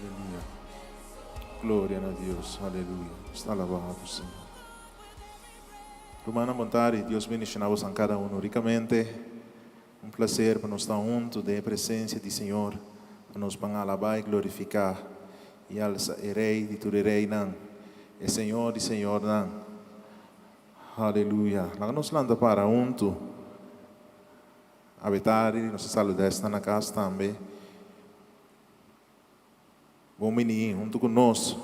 Aleluya. Gloria na Dios. Aleluya. Nos ta alabá bo, Señor. Rumannan bon tardi. Dios bendiciona bosan cada uno ricamente. Un placer pa nos ta hunto den e presencia di Señor pa nos ban alabá y glorifica y alsa e Rey di tur e reynan, e Señor di señornan. Aleluya. Laga nos lanta para hunto. Awe tardi nos ta saluda esnan na cas tambe. Bon bini huntu ku nos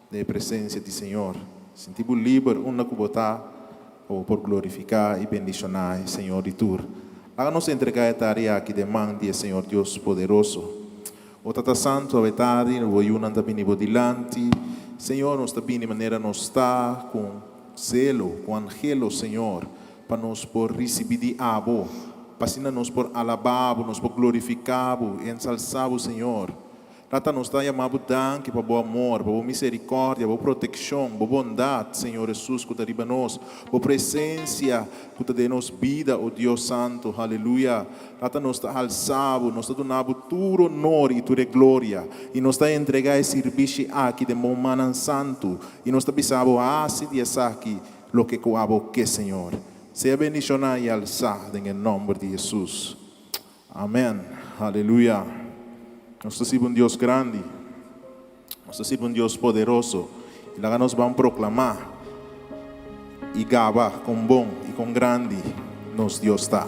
den e presensia di Señor. Sinti bo liber unda ku bo ta pa bo por glorifiká i bendishoná e Señor di tur. Laga nos entregá e tarea aki den man di e Señor Dios poderoso. O Tata Santu, awe tardi bo yunan ta bini bo dilanti. Señor, nos ta bini manera nos ta, ku zelo, ku anhelo, Señor, pa nos por risibí di abo, pa asina nos por alabá bo, nos por glorifiká bo i ensalsá bo, Señor. Tata, nos ta yamá bo danki pa bo amor, pa bo miserikòrdia, bo protekshon, bo bondat, Señor Hesus, ku ta riba nos, bo presensia ku ta den nos bida, o Dios Santu. Haleluya. Tata, nos ta alsá bo, nos ta duna bo tur onor i tur e gloria, i nos ta entregá e sirbishi aki den bo mannan santu, i nos ta bisa bo, Hasi di esaki Loke ku abo ke, Señor. Sea bendishoná i alsá den e nòmber di Hesus. Amèn. Aleluya. Nos ta sirbi un Dios grandi. Nos ta sirbi un Dios poderoso. I laga nos ban proklamá i gaba kon bon i kon grandi nos Dios ta.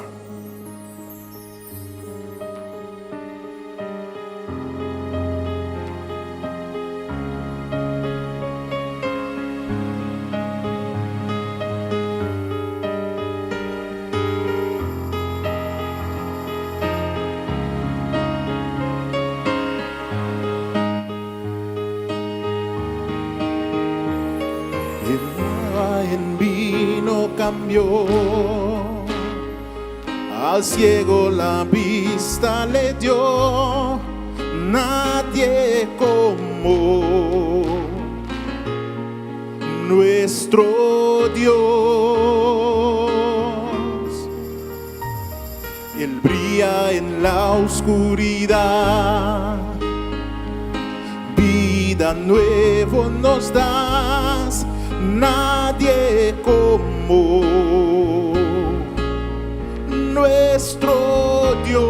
El agua en vino cambió. Al ciego la vista le dio, nadie como nuestro Dios. Él brilla en la oscuridad, vida nuevo nos das, nadie como nuestro Dios.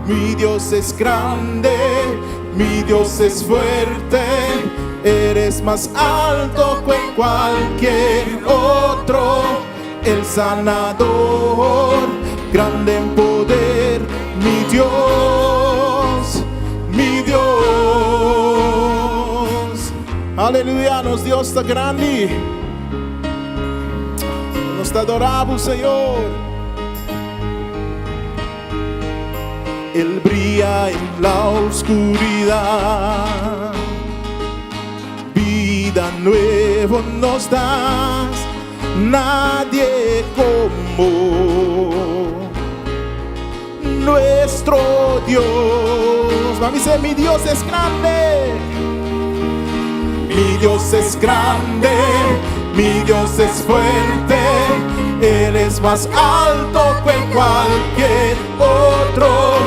Mi Dios es grande, mi Dios es fuerte, eres mas alto que cualquier otro, el sanador, grande en poder, mi Dios, mi Dios. Aleluya, nos Dios ta grandi. Nos ta adorá bo, Señor. El bria en la oscuridad. Vida nuevo nos das, nadie como nuestro Dios. Mami dice, mi Dios es grande. Mi Dios es grande, mi Dios es fuerte, Él es más alto que cualquier otro,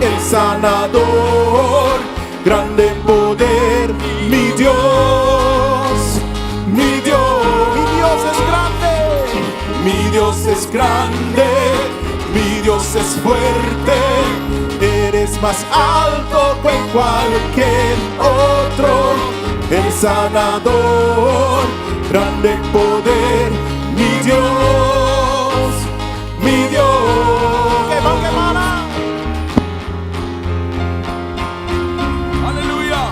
el sanador, grande en poder, mi Dios, mi Dios. Mi Dios es grande, mi Dios es grande, mi Dios es fuerte, eres más alto que cualquier otro, el sanador, grande en poder, mi Dios, mi Dios. Aleluya!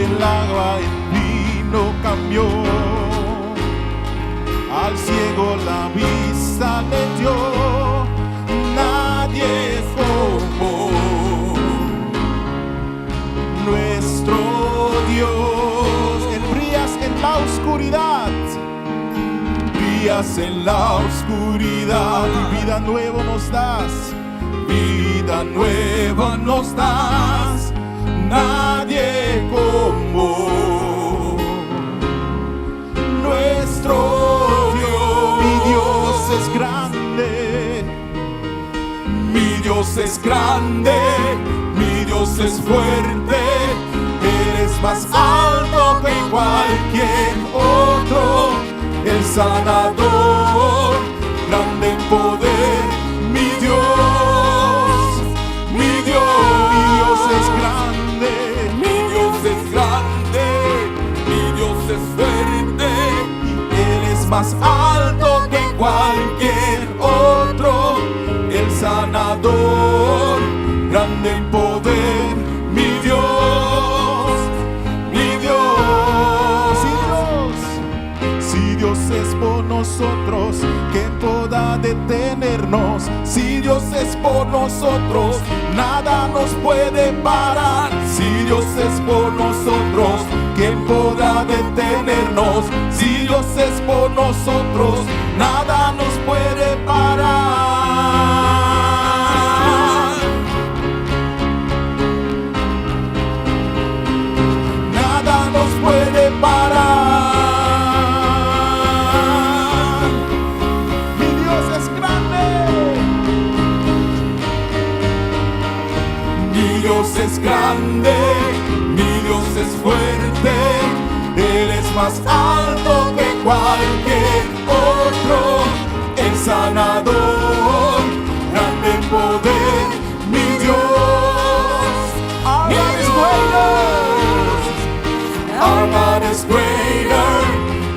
El agua en vino cambió, al ciego la vista le dio, nadie es como nuestro Dios. Él brillas en la oscuridad, brillas en la oscuridad y vida nueva nos das. Vida. Vida nueva nos das, nadie como nuestro Dios. Mi Dios es grande, mi Dios es grande, mi Dios es fuerte, Él es mas alto que cualquier otro, el sanador, grande en poder, mi Dios, mi Dios, mi Dios es grande, mi Dios es grande, mi Dios es fuerte, Él es mas alto que cualquier otro, el sanador, grande en poder, mi Dios, mi Dios. Si Dios, si Dios es por nosotros, ¿quién podrá detenernos? Si Dios es por nosotros, nada nos puede parar. Si Dios es por nosotros, ¿quién podrá detenernos? Si Dios es por nosotros, nada nos puede parar. Nada nos puede parar. Mi Dios es grande. Mi Dios es grande, mi Dios es fuerte, Él es mas alto que cualquier otro, el sanador, grande en poder, mi Dios. Our God is greater. Our God is greater.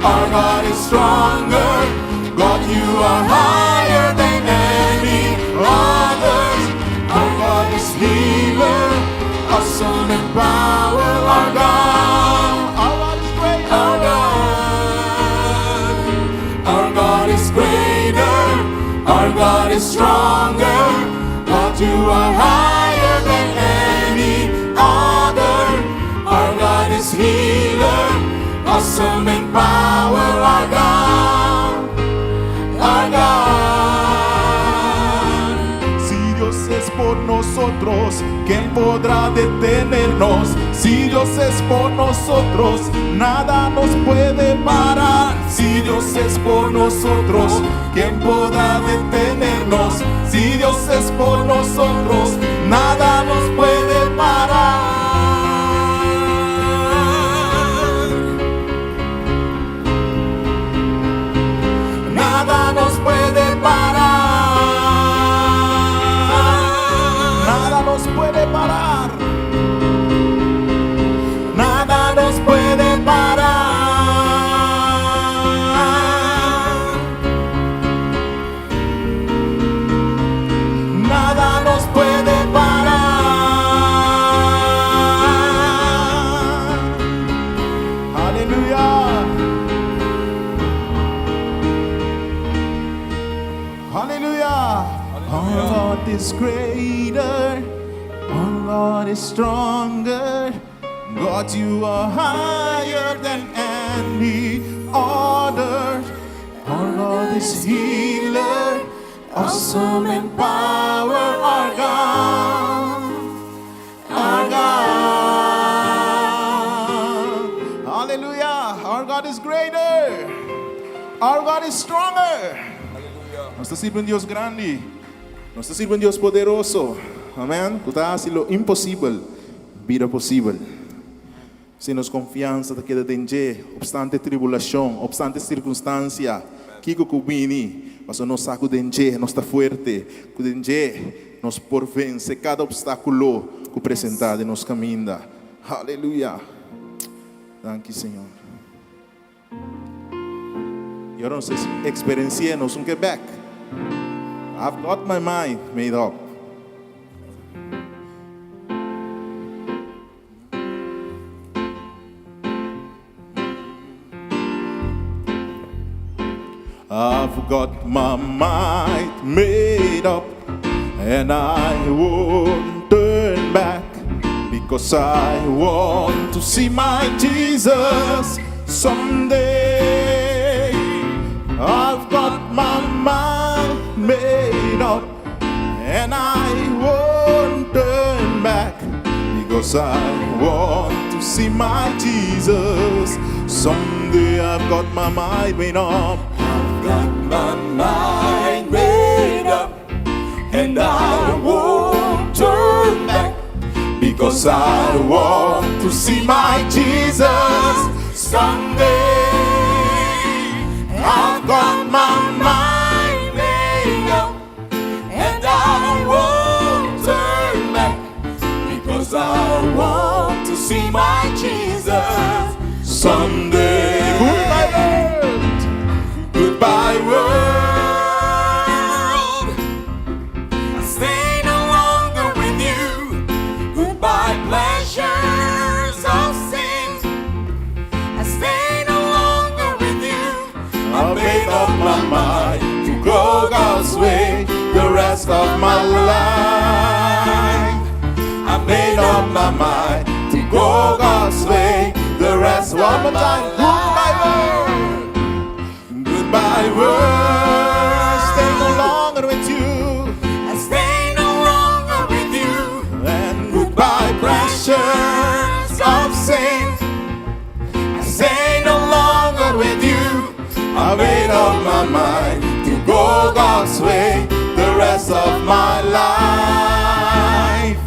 Our God is stronger. God, you are higher than any others. Our God is healer, awesome in power. Our God, our God is greater. Our God, our God is greater. Our God is stronger. God, you are higher than any other. Our God is healer, awesome in power. Our God, our God. Si Dios es por nosotros, ¿quién podrá detenernos? Si Dios es por nosotros, nada nos puede parar. Si Dios es por nosotros, ¿quién podrá detenernos? Si Dios es por nosotros, nada nos puede parar. Nada nos puede parar. Nada nos puede parar. Nada nos puede parar. Nada nos puede parar. Aleluya. Hallelujah. Our God is greater. Our God is stronger. God, you are higher than any other. Our God is healer, awesome in power. Our God, our God. Hallelujah. Our God is greater. Our God is stronger. Nos ta sirbi un Dios grandi. Nos ta sirbi un Dios poderoso. Amen. Ku ta hasi lo imposibel bira posibel. Si nos konfiansa ta keda den dje, opstante tribulashon, opstante sirkunstansia, kiko ku bini, pasobra nos sa ku den dje nos ta fuerte, ku den dje nos por vense kada opstákulo ku presentá den nos kaminda. Aleluya! Danki, Señor. I ora nos eksperensi'é, nos un ke bèk. I've got my mind made up. I've got my mind made up and I won't turn back because I want to see my Jesus someday. I've got my mind made up and I won't. Because I want to see my Jesus. Someday. I've got my mind made up. I've got my mind made up, and I won't turn back because I want to see my Jesus someday. I've got my mind made up, and I won't turn back because I want to see my Jesus someday. Goodbye, world. Goodbye, world. I stay no longer with you. Goodbye, pleasures of sin. I stay no longer with you. I made up my mind to go God's way the rest of my life. I made up my mind to go God's way the rest of my life. Goodbye, world. Goodbye, world. Stay no longer with you. I stay no longer with you. And goodbye, pleasures of sin. I stay no longer with you. I made up my mind to go God's way the rest of my life.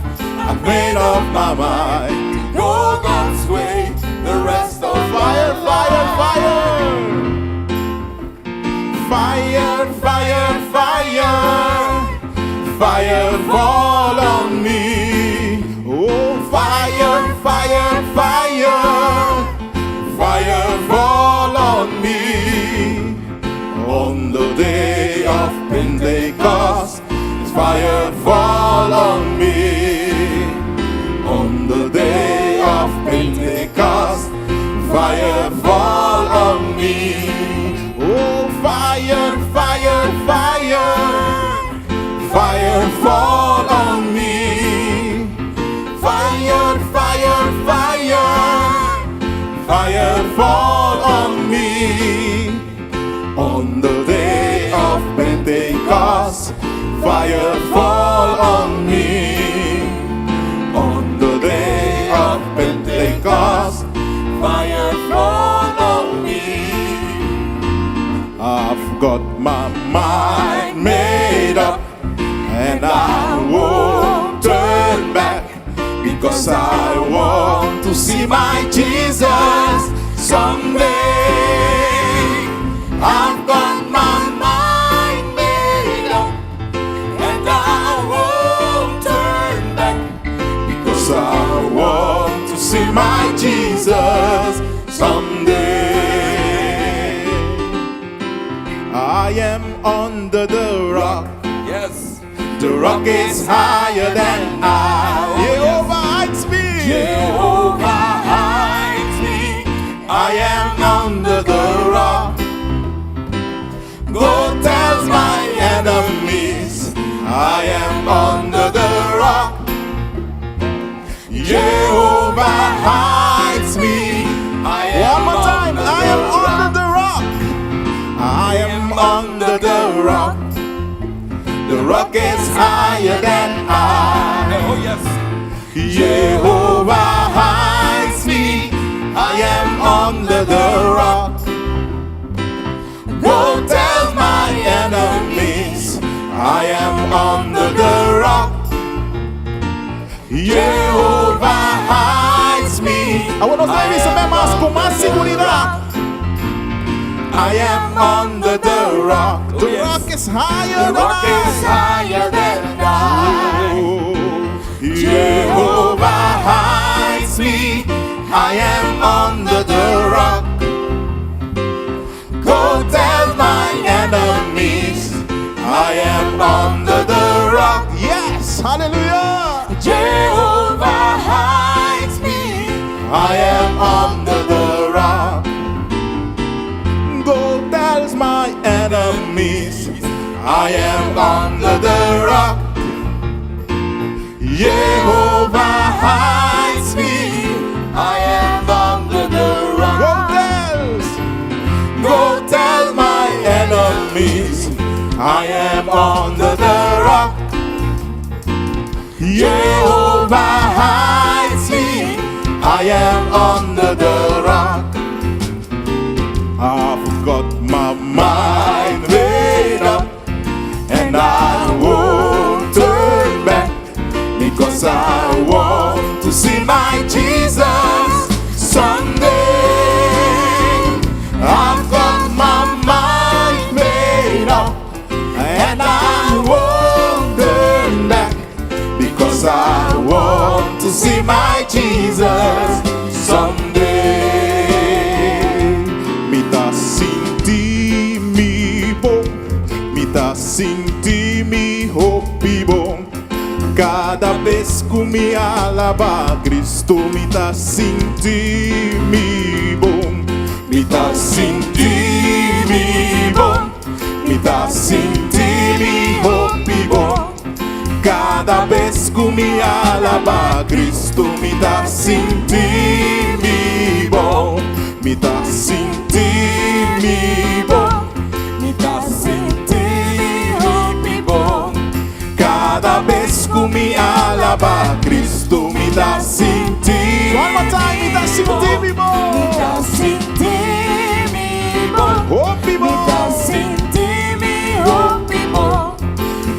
I made up my mind to Go God's way the rest of fire, fire, fire. Fire, fire, fire. Fire fall on me. Oh, fire, fire, fire. Fire fall on me. On the day of Pentecost, fire fall on me. On the day of Pentecost, fire fall on me. Oh, fire, fire, fire, fire fall on me. Fire, fire, fire, fire fall on me. On the day of Pentecost, fire fall on me. On the day of Pentecost, Fire fall on me. I've got my mind made up and I won't turn back because I want to see my Jesus someday. I've got my Mind made up, and I won't turn back because I want to see my Jesus someday. I am under the rock. Yes. The rock is higher than I. Jehovah hides me. Jehovah hides me. I am under the rock. Go tell my enemies I am under the rock. Jehovah hides me. I am One more time. under I am the rock. under the rock. I am under the rock. The rock is higher than I. Oh, yes. Jehovah hides me. I am under the rock. Go tell my enemies I am under the rock. Jehovah hides me. Awor nos ta bisa mas ku mas seguridat. I am under the rock. The Oh, yes. rock is higher The than rock I. is higher than I. Jehovah hides me. I am under the rock. Go tell my enemies I am under the rock. Yes, hallelujah. Jehovah hides me. I am under the rock. Go tell my enemies I am under the rock. Jehovah hides me. I am under the rock. Go tell my enemies I am under the rock. Jehovah hides. I am under the rock. I've got my Mind made up, and I won't turn back because I want to see my Jesus someday. I've got my mind made up, and I won't turn back because I want to see my Jesus someday. Mi ta sinti mi bon, mi ta sinti mi hopi bon. Kada bes ku mi alabá Kristu, mi ta sinti mi bon. Mi ta sinti mi bon, mi ta sinti mi hopi bon. Kada bes ku mi alabá Kristu, mi ta sinti mi bon. Mi ta sinti mi bon. Mi ta sinti mi hopi bon. Kada bes ku mi alabá Kristu, mi ta sinti One more time, mi ta sinti mi Mi bon. ta sinti mi bon. Hopi Mi ta bon. sinti mi hopi bon.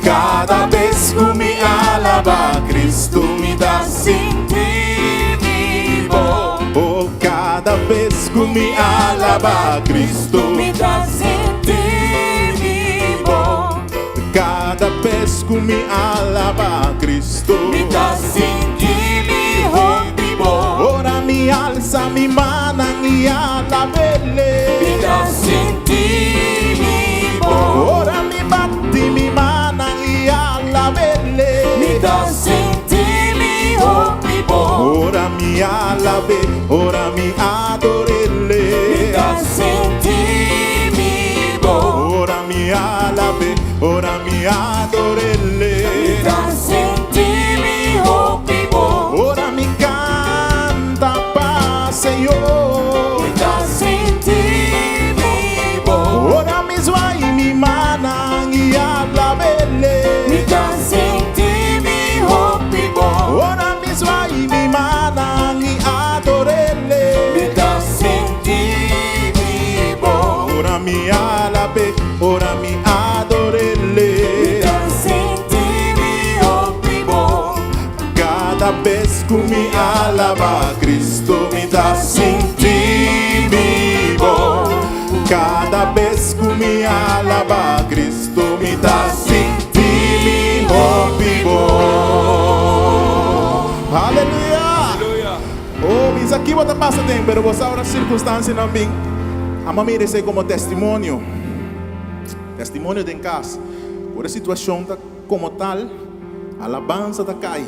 Kada bes ku mi alabá Kristu, mi ta sinti mi bon. Oh, kada bes ku mi alabá Kristu. Mi ta sinti mi bon. Kada bes ku mi alabá Kristu. Mi ta sinti mi hopi bon. Ora mi alsa mi mannan i alab'é. Mi ta sinti mi bon. Ora mi bati mi mannan i alab'é. Mi ta sinti mi hopi bon. Ora mi alab'é, ora mi ador'é. Mi ta sinti mi bon. Ora mi alab'é, ora mi ador'é. Mi ta sinti mi hopi bon. Ora mi kanta pa Señor. Mi ta sinti mi bon. Ora mi zwaai mi mannan i alab'é. Mi ta sinti mi hopi bon. Ora mi zwaai mi mannan i ador'é. Mi ta sinti mi bon. Ora mi alab'é, ora mi ador'é. Mi ta sinti mi hopi bon. Kada bes ku mi alabá Kristu, mi ta sinti mi bon. Kada bes ku mi alabá Kristu, mi ta sinti mi hopi bon. Aleluya! Aleluya. Oh, bisa aki bo ta pasa den, pero bo sa ora sirkunstansianan bin. Ama mira esei komo testimonio. Testimonio den kas. Ora situashon ta komo tal, alabansa ta kai.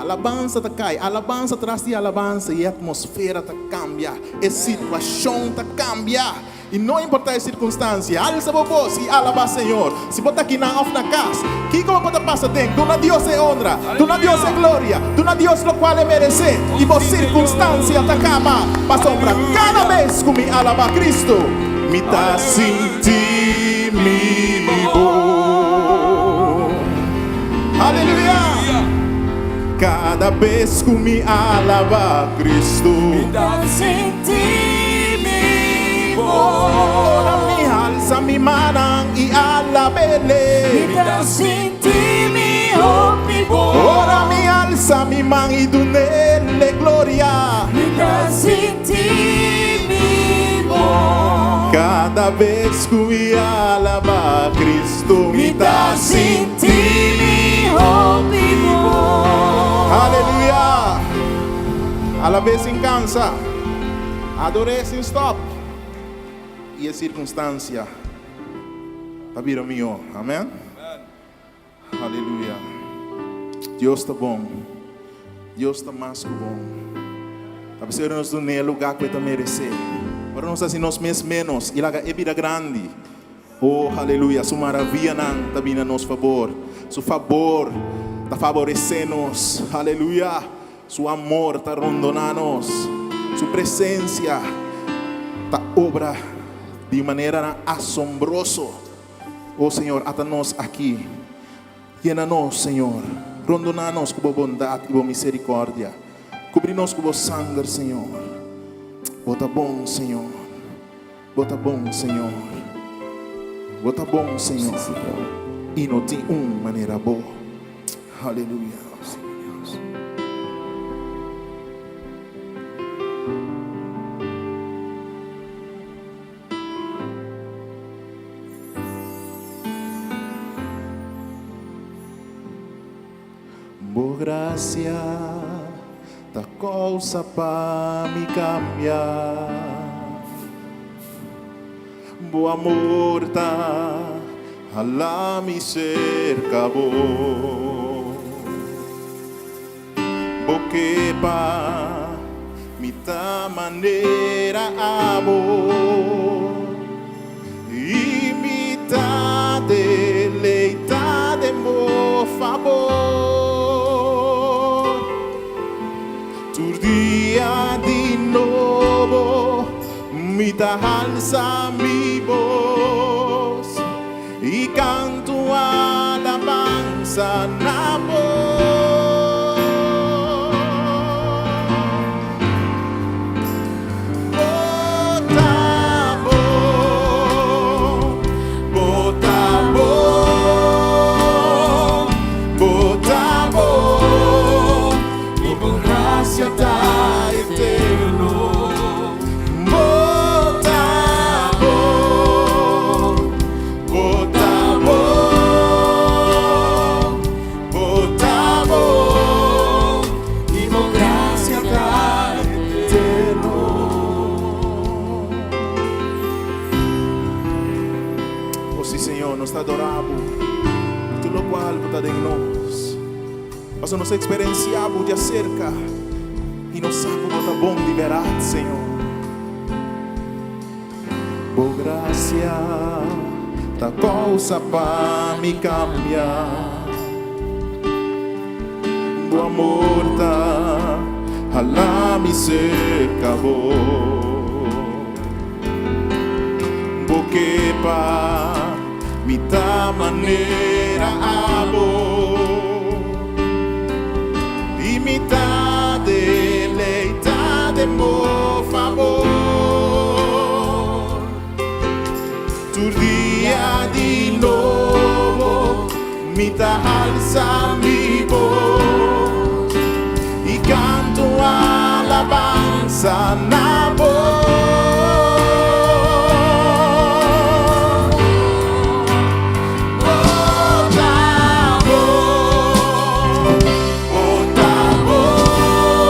Alabansa ta kai, alabansa tras di alabansa i e atmosfera ta kambia, e situashon ta kambia. I no importá e sirkunstansia, alsa bo bos i alabá Señor. Si bo ta akinan òf na kas, kiko bo por ta pasa den? Duna Dios e onra, duna Dios e gloria, duna Dios lokual e meresé, i bo sirkunstansia ta kaba. Pasobra kada bes ku mi alabá Kristu, mi ta sinti mi bon. Aleluya! Kada bes ku mi alabá Kristu. Mi ta sinti mi bon. Ora mi alsa mi mannan i alab'é. Mi ta sinti mi hopi bon. Ora mi alsa mi man i dun'é gloria. Mi ta sinti mi bon. Kada bes ku mi alabá Kristu, Mi ta sinti mi hopi bon. Aleluya! Alab'é sin kansa, ador'é sin stòp. I e sirkunstansia ta bira mihó. Amèn. Aleluya. Dios ta bon. Dios ta mas ku bon. Ta p'esei ora nos dun'é e lugá ku e ta meresé. Ora nos hasi nos mes ménos i laga e bira grandi. Oh, aleluya! Su maravianan ta bini na nos fabor. Su fabor ta faboresé nos. Aleluya! Su amor ta rondoná nos. Su presensia ta obra di maneranan asombroso. Oh Señor, ata nos aki. Yena nos, Señor. Rondoná nos ku bo bondat i bo miserikòrdia. Kubri nos ku bo sanger, Señor. Bo ta bon, Señor. Bo ta bon, Señor. Bo ta bon, Señor. I no tin un manera bo. Aleluya. Bo gracia ta causa pa mi cambia. Bo amor ta hala mi cerca bo. Bo ke pa mi ta manera abo i mi ta deleitá den bo fabor. Tur dia di nobo mi ta halsa mi bos i kantu alabansa na bo. Bo ta bon, bo ta bon, bo ta bon, i bo grasia ta eterno. Bo ta bon, bo ta bon, bo ta bon, i bo grasia ta eterno. O sí, Señor, nos ta adorá bo ku tur lokual ku ta den nos. Pasobra nos a eksperensiá bo di aserka i nos sa ku bo ta bon di bèrdat, Señor. Bo grasia ta kousa pa mi kambia. Bo amor ta hala mi serka bo. Bo ke pa mi ta manera abo i mi ta deleitá den bo fabor. Tur dia di nobo mi ta alsa mi bos i kanto alabansa na bo. Bo ta bon, bo ta bon,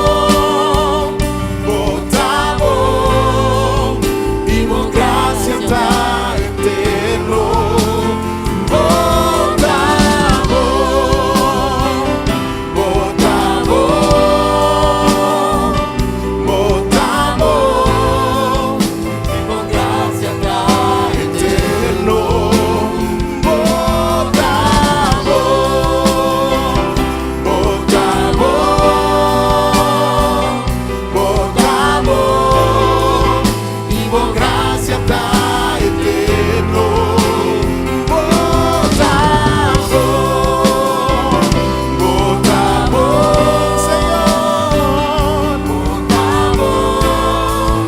bo ta bon, i bo grasia ta eterno. Bo ta bon, bo ta bon, bo ta bon, i bo grasia ta eterno. Bo ta bon, bo ta bon, bo ta bon, i bo grasia ta eterno. Bo ta bon, bo ta bon, Señor, bo ta bon,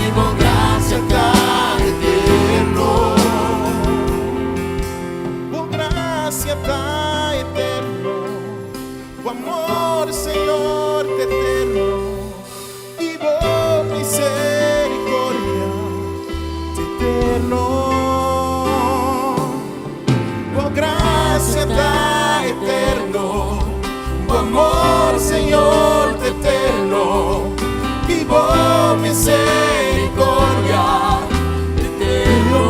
i bo grasia ta eterno. Bo grasia ta eterno, bo amor, Señor, ta eterno, i bo misericordia ta eterno. Bo grasia ta eterno, bo amor, Señor, ta eterno, i bo misericordia ta eterno.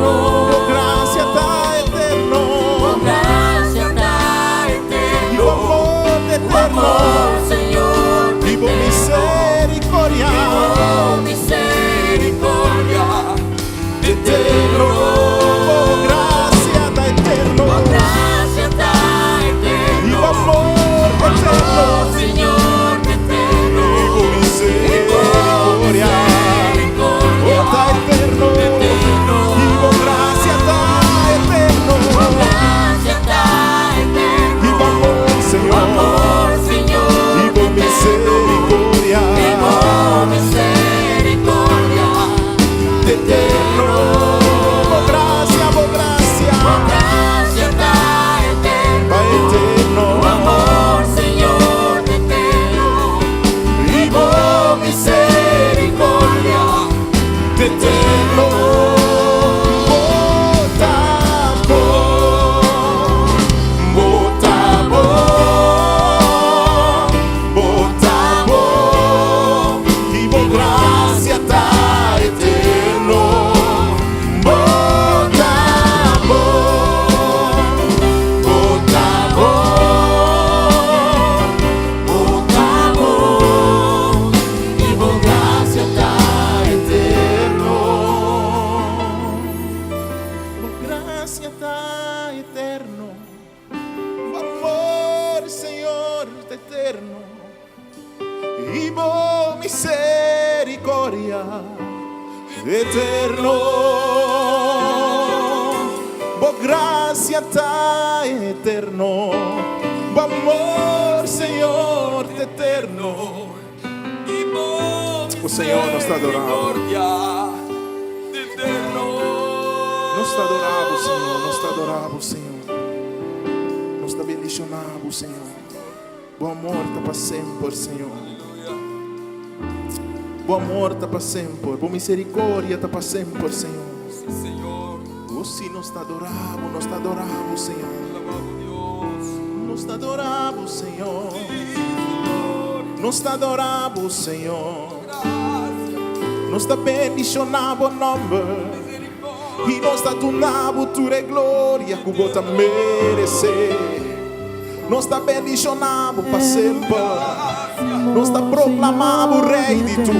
Bo grasia ta eterno, Bo grasia ta i eterno. bo amor ta Bo eterno, amor, Señor, i bo misericordia bo misericordia eterno. Bo grasia ta eterno, Bo grasia ta i eterno. bo amor eterno, Señor, eterno. i bo misericordia Misericordia oh, ta eterno, eterno. i bo grasia ta eterno, Bo grasia ta i eterno. bo amor, Señor, Amor, Señor, i eterno i bo misericordia eterno. Bo gracia ta eterno, bo amor, Señor, ta eterno. O Señor, nos ta adorá Bo. Nos ta adorá Bo, Señor, nos ta adorá Bo, Señor. Nos ta bendishoná Bo, Señor. Bo amor ta pa semper, Señor. Bo amor ta pa semper, Bo misericordia ta pa semper, Señor. O sí, nos ta adorá Bo, nos ta adorá Bo, Señor. Nos ta adorá Bo, Señor. Nos ta adorá Bo, Señor. Nos ta bendishoná Bo nòmber. I nos ta duna Bo tur e gloria ku Bo ta meresé. Nos ta bendishoná Bo pa semper. Nos ta proklamá Bo Rei di tur.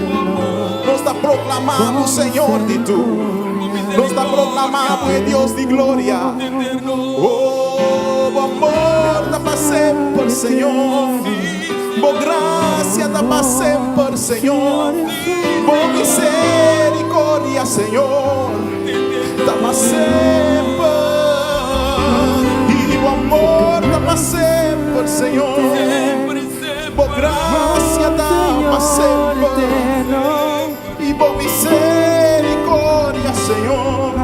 Nos ta proklamá Bo Señor di tur. Nos ta proklamá Bo e Dios di gloria. Oh, Bo amor ta pa semper, Señor. Bo grasia ta pa semper, Señor. Bo misericordia, Señor, ta pa semper. I Bo amor ta pa semper, Señor. Bo grasia ta pa semper. I Bo misericordia, Señor,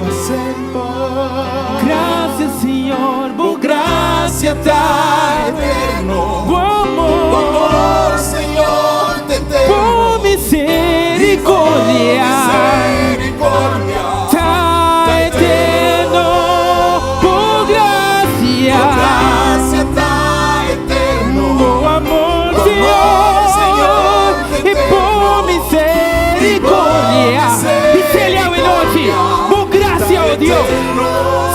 pa semper. Gracias, Señor, Bo grasia ta eterno. Bo amor, Bo amor, Señor, ta eterno. Bo misericordia, Misericordia ta eterno. Bo grasia, Bo grasia ta eterno. Bo amor, Bo amor, Señor, Señor, i Bo misericordia. Bis'é awe nochi, Bo grasia, oh Dios.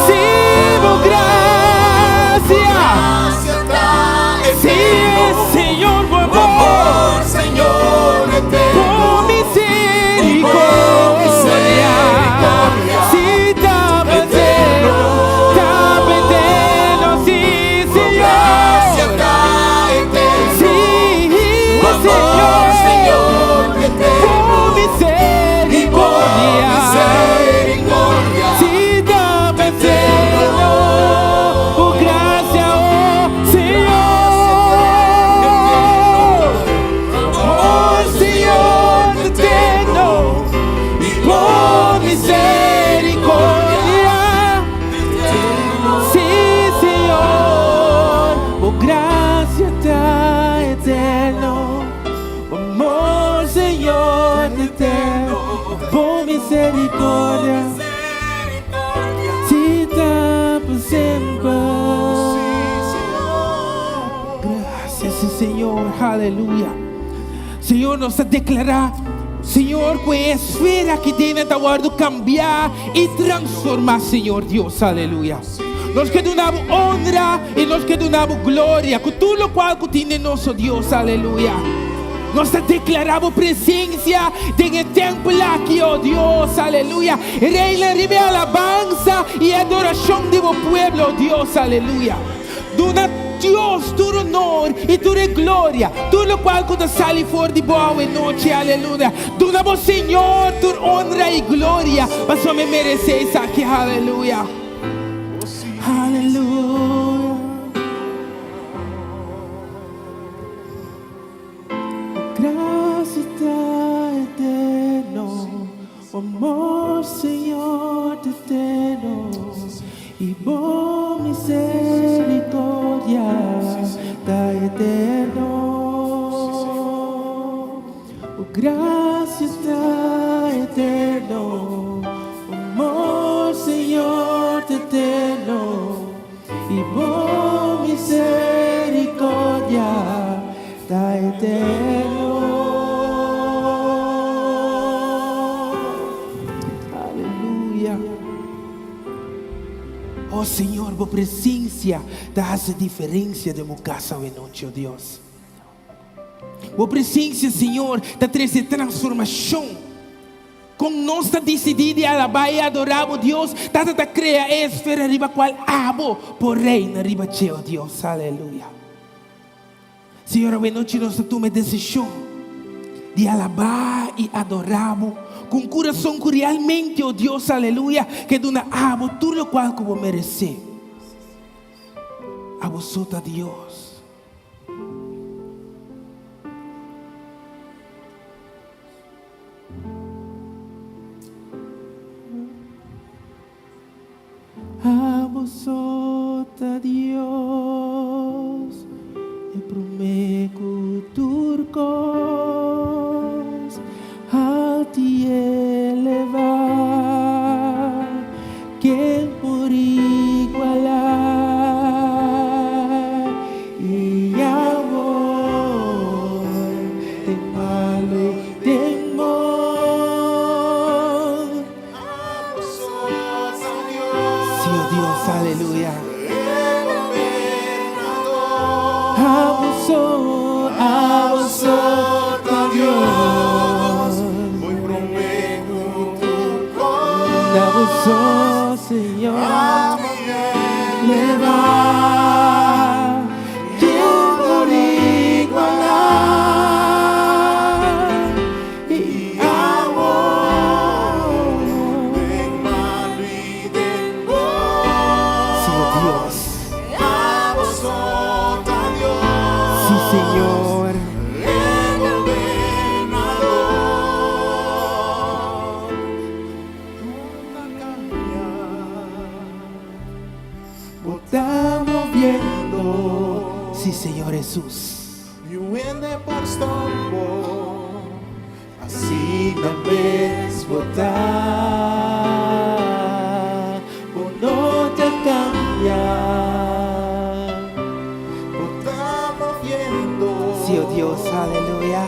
Sí, Bo grasia. Grasia ta Sí, eterno. Señor, Bo Bo amor. amor, Señor, eterno. Bo misericordia. Sí, ta eterno, ta eterno, sí, Grasia Señor. ta eterno. Sí, Bo amor, Señor. Señor, Bo eterno. misericordia. Misericordia. Sí, ta eterno. Bo grasia, oh Señor. Oh Señor eterno. Bo misericordia. Sí, Señor, Bo grasia ta eterno. Bo amor, Señor, eterno. Bo misericordia. Sí, ta pa semper. Gracias, Señor. Aleluya. Señor, nos ta deklará, Señor, ku e esfera aki den ta wòrdu kambia i transformá, Señor Dios. Aleluya. Nos ke duna honra i nos ke duna gloria, ku tur loke ku tin den nos, Dios. Aleluya. Nos ta deklará presensia den e tèmpel aki, oh Dios, aleluya. Reina riba alabansa i adorashon di bo pueblo, oh Dios, aleluya. Duna Dios tur honor i tur gloria, tur loke ku ta sali for di bo awe nochi, aleluya. Duna bo Señor tur honra i gloria, pasobra E meresé esaki, aleluya. Aleluya. Grasia ta eterno, amor Señor eterno, i Bo misericordia ta eterno. Bo grasia ta eterno, amor Señor eterno, i Bo misericordia ta eterno. Aleluya. Oh Señor, Bo presensia ta hasi diferensia den mi kas awe nochi, oh Dios. Bo presensia, Señor, ta trese transformashon. Ku nos ta disidí di alabá i adorá Dios, Tata ta krea e esfera riba kual abo por reina riba dje, oh Dios. Aleluya. Señor, awe nochi nos ta tuma e desishon di alabá i adorá Bo ku un kurason ku realmente, o Dios, aleluya, ke duna abo tur lokual ku Bo meresé. Abo so ta Dios. Abo so ta Dios, e promé ku tur kos haltu i elevá, ken por igualá? I awor den malu i den bon. Sí, oh Dios, aleluya. Abo so, abo so ta Dios. Abo so, Señor. Leva, ken por igualá? I awor den malu i den bon. Sí, oh Dios. Abo so ta Dios. Sí, Señor. E gobernador. No ta cambia. Bo ta moviendo. Sí, Señor Jesús. Niun hende por stop bo, asina mes bo ta. Bo no ta cambia. Bo ta moviendo. Sí, oh Dios, aleluya.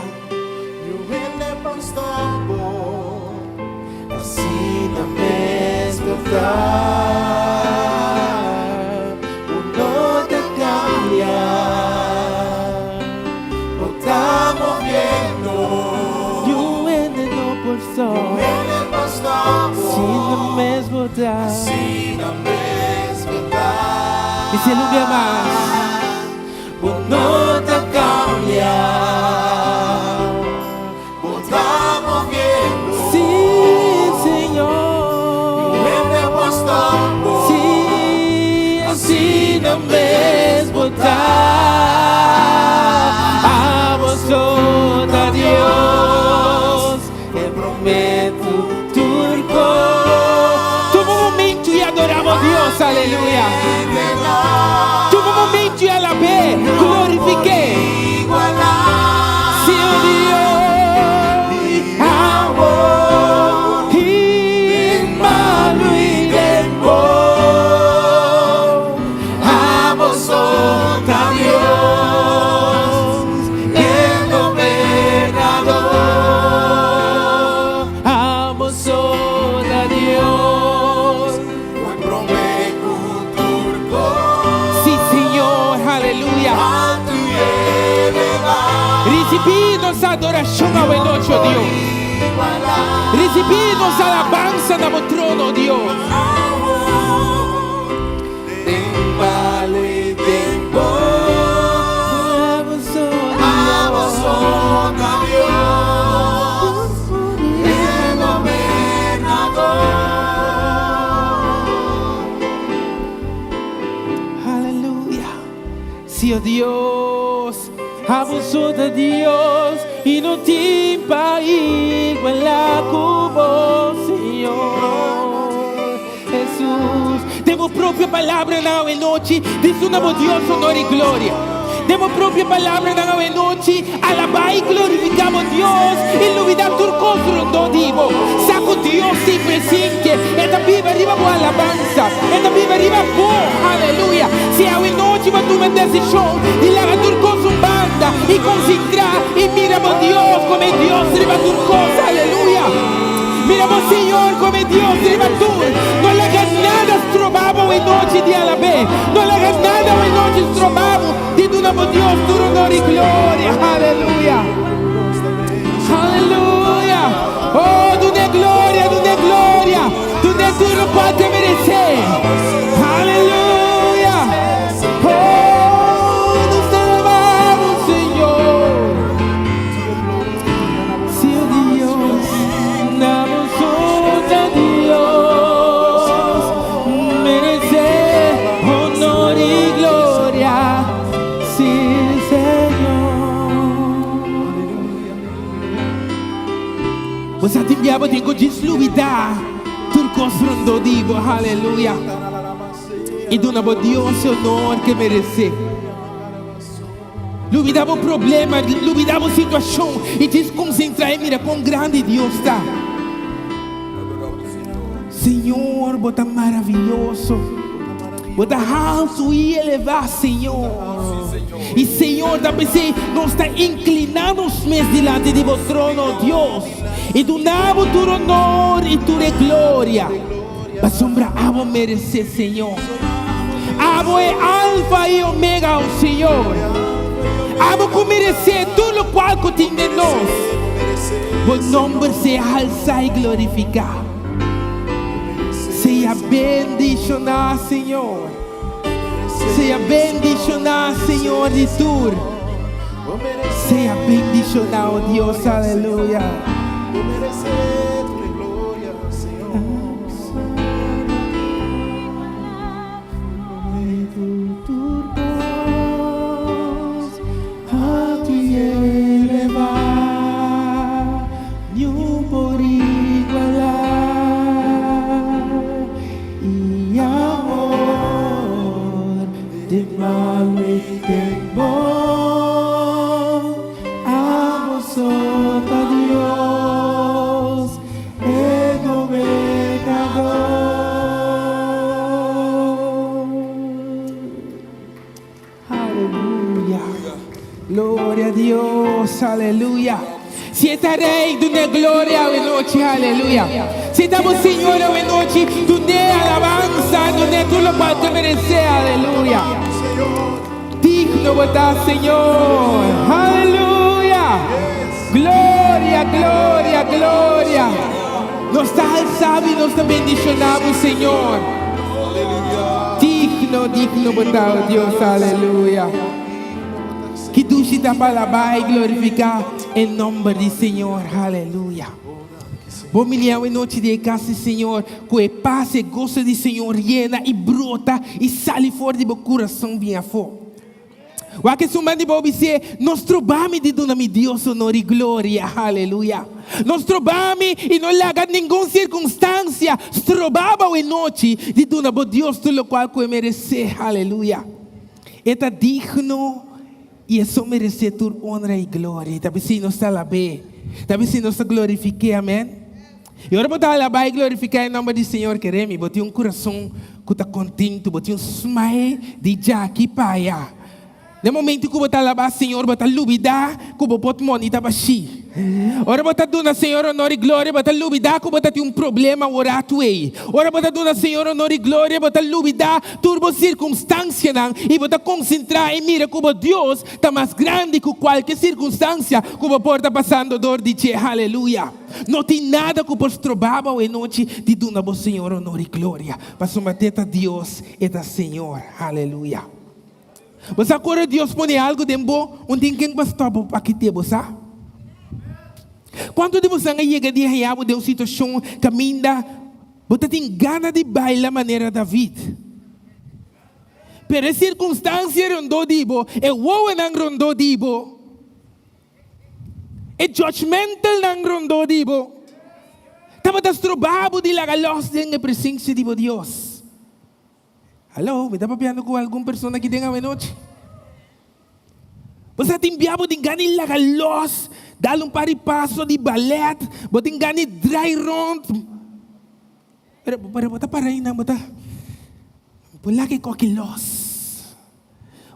Niun hende por stop bo, asina mes bo ta. Bo no ta cambia. Bo ta moviendo. Niun hende no por stop. Niun hende por stop bo. Asina mes bo ta. Asina mes bo ta. Bis'é un bia mas. Bo no ta cambia. Bo ta moviendo. Sí, Señor. Niun hende por stop bo. Sí, asina mes bo ta. Abo so ta Dios. E promé ku tur kos. Tuma un momento i adoramos Dios, aleluya. Tuma un momento i alab'é, glorifik'é. Sí, oh Dios, awor den malu i den bon. Abo so ta Dios, e gobernador. Abo so ta Dios. Promé ku tur kos. Sí, Señor, aleluya. Haltu i elevá. Risibí nos adorashon awe nochi, oh Dios. Risibí nos alabansa na bo trono, oh Dios. Den malu i den bon. Abo so ta Dios, e gobernador. Aleluya. Sí, oh Dios, abo so ta Dios i no tin pa igualá ku bo, Señor Jesús. Den bo propio palabranan awe nochi, duna bo Dios honor i gloria. Den bo propio palabranan awe nochi, alabá i glorifiká bo Dios i lubidá tur kos rondó di bo. Sa ku Dios ta presente, e ta biba riba bo alabansa, e ta biba riba bo, aleluya. Si awe nochi bo tuma desishon di laga tur kos un banda i konsentrá i mira bo Dios komo Dios riba tur kos, aleluya. Mira bo Señor komo Dios riba tur. No laga nada stroba bo awe nochi di alab'é. No laga nada awe nochi stroba bo di duna bo Dios tur honor i gloria. Aleluya. Aleluya. Oh, dun'é gloria, dun'é gloria. Dun'é tur loke e meresé. Aleluya. Oh, nos ta alabá, Señor. Bo sa tin bia bo tin ku djis lubidá tur kos rondó di bo. Aleluya. I duna bo Dios e honor ku e meresé. Lubidá bo problema, lubidá bo situashon i djis konsentrá i mira kon grandi Dios ta. Señor, bo ta maravioso. Bo ta haltu i elevá, Señor. I Señor, ta p'esei nos ta inkliná nos mes dilanti di bo trono, Dios, i duna bo tur honor i tur e gloria, pasobra abo meresé, Señor. Abo e Alfa i Omega, o Señor. Abo ku meresé tur lokual ku tin den nos. Bo nomber sea halsá i glorifiká. Sea bendishoná, Señor. Sea bendishoná, Señor di tur. Sea bendishoná, o Dios. Aleluya. E gobernador. Aleluya. Gloria a Dios. Aleluya. Si e ta Rey, dun'e gloria awe nochi. Aleluya. Si e ta bo Señor awe nochi, dun'e alabansa, dun'e tur lokual ku e meresé. Aleluya. Digno bo ta, Señor. Aleluya! Gloria, gloria, gloria. Nos ta alsa bo i nos ta bendiciona bo, Señor. Digno, digno bo ta, oh Dios. Aleluya. Ki dushi ta pa alaba i glorifica e nomber di Señor. Aleluya. Bo milia awe nochi di e kas di Señor, ku e pas i e goso di Señor yena i brota i sali for di bo kurason bin afó. Wak esun man di bo bis'é, No stroba mi di duna mi Dios honor i gloria. Aleluya! No stroba mi i no laga ningun sirkunstansia stroba bo awe nochi di duna bo Dios tur lokual ku e meresé. Aleluya! E ta digno. I Esun meresé tur onra i gloria. Ta bisí nos ta alab'é. Ta bisí nos ta glorifik'é. Amèn. I ora bo ta alabá i glorifiká e nòmber di Señor, keré mi, bo tin un kurason ku ta kontentu, bo tin un smile di djaki pa aya. Na e momentu ku bo ta alabá Señor, bo ta lubidá ku bo potmoni ta bashí. Ora bo ta duna Señor honor i gloria, bo ta lubidá ku bo ta tin un problema aworatu ei. Ora bo ta duna Señor honor i gloria, bo ta lubidá tur bo sirkunstansianan i bo ta konsentrá i mira ku bo Dios ta mas grandi ku kualke sirkunstansia ku bo por ta pasando dor di dje. Haleluya! No tin nada ku por stroba bo awe nochi di duna bo Señor honor i gloria, pasobra t'e ta Dios, e ta Señor. Haleluya! Bo sa ku ora Dios pone algu den bo, un tin ken pa stòp bo pa kit'é, bo sa? Kuantu di bosan a yega di haña bo den un situashon kaminda bo ta tin gana di baila manera David? Pero e sirkunstansia rondó di bo, e wowonan rondó di bo, e judgmentalnan rondó di bo, tabata stroba bo di laga lòs den e presensia di bo Dios. Hallo, mi ta papiando ku algun persona aki den awenochi? Bo sa tin bia bo tin gana di laga los, dal un par di paso di ballet, bo tin gana di drai rond. Pero, pero bo ta para einan, bo ta, bo laga e koki los.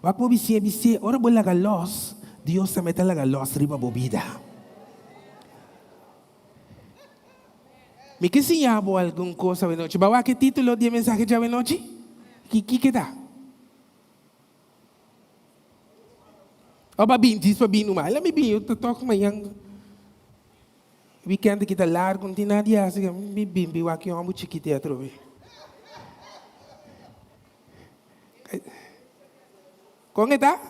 Wak bo bis'é, bis'é, ora bo laga los, Dios tambe ta laga los riba bo bida. Mi ke siña bo algun kos awenochi. Bo a wak e título di e mensahe djawenochi? Ki kiko ta? Òf a bin djis pa bin numa? Laat mi bin, yo ta tòg mañan. Wikènt aki ta largu, no tin nada di hasi. Mi bin bin wak e hòmber chikito ei atrobe. Kon e ta?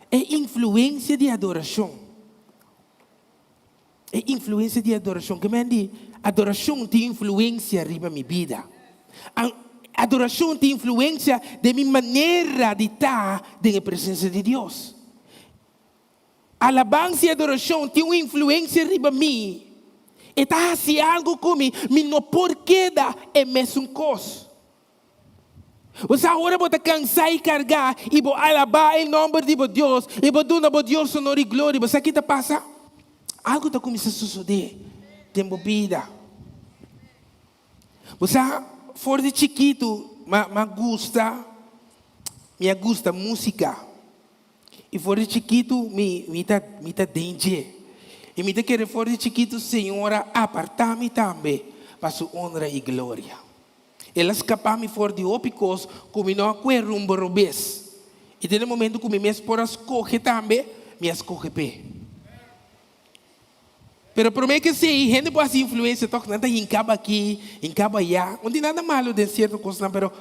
E influensia di adorashon. E influensia di adorashon. Ke men di adorashon tin influensia riba mi bida. Adorashon tin influensia den mi manera di ta den e presensia di Dios. Alabansa i adorashon tin un influensia riba mi. E ta hasi algu ku mi, mi no por keda e mesun kos. Bo sa ora bo ta kansá i kargá i bo alabá e nòmber di bo Dios i bo duna bo Dios honor i gloria, bo sa ki ta pasa? Algu ta kuminsá sosodé den bo bida. Bo sa, for di chikitu m'a gusta, mi a gusta músika. I for di chikitu mi mi ta mi ta den dje. I mi ta kere for di chikitu Señor a apartá mi tambe pa su honra i gloria. El a skapá mi for di hopi kos ku mi no a kue rumbo robes. I den e momentu ku mi mes por a skohe tambe, mi a skohe p'e. Pero promé ku esei, hende por hasi influensia tòg, nan ta hinka bo aki, hinka bo ayá. No tin nada malu den sierto kosnan, pero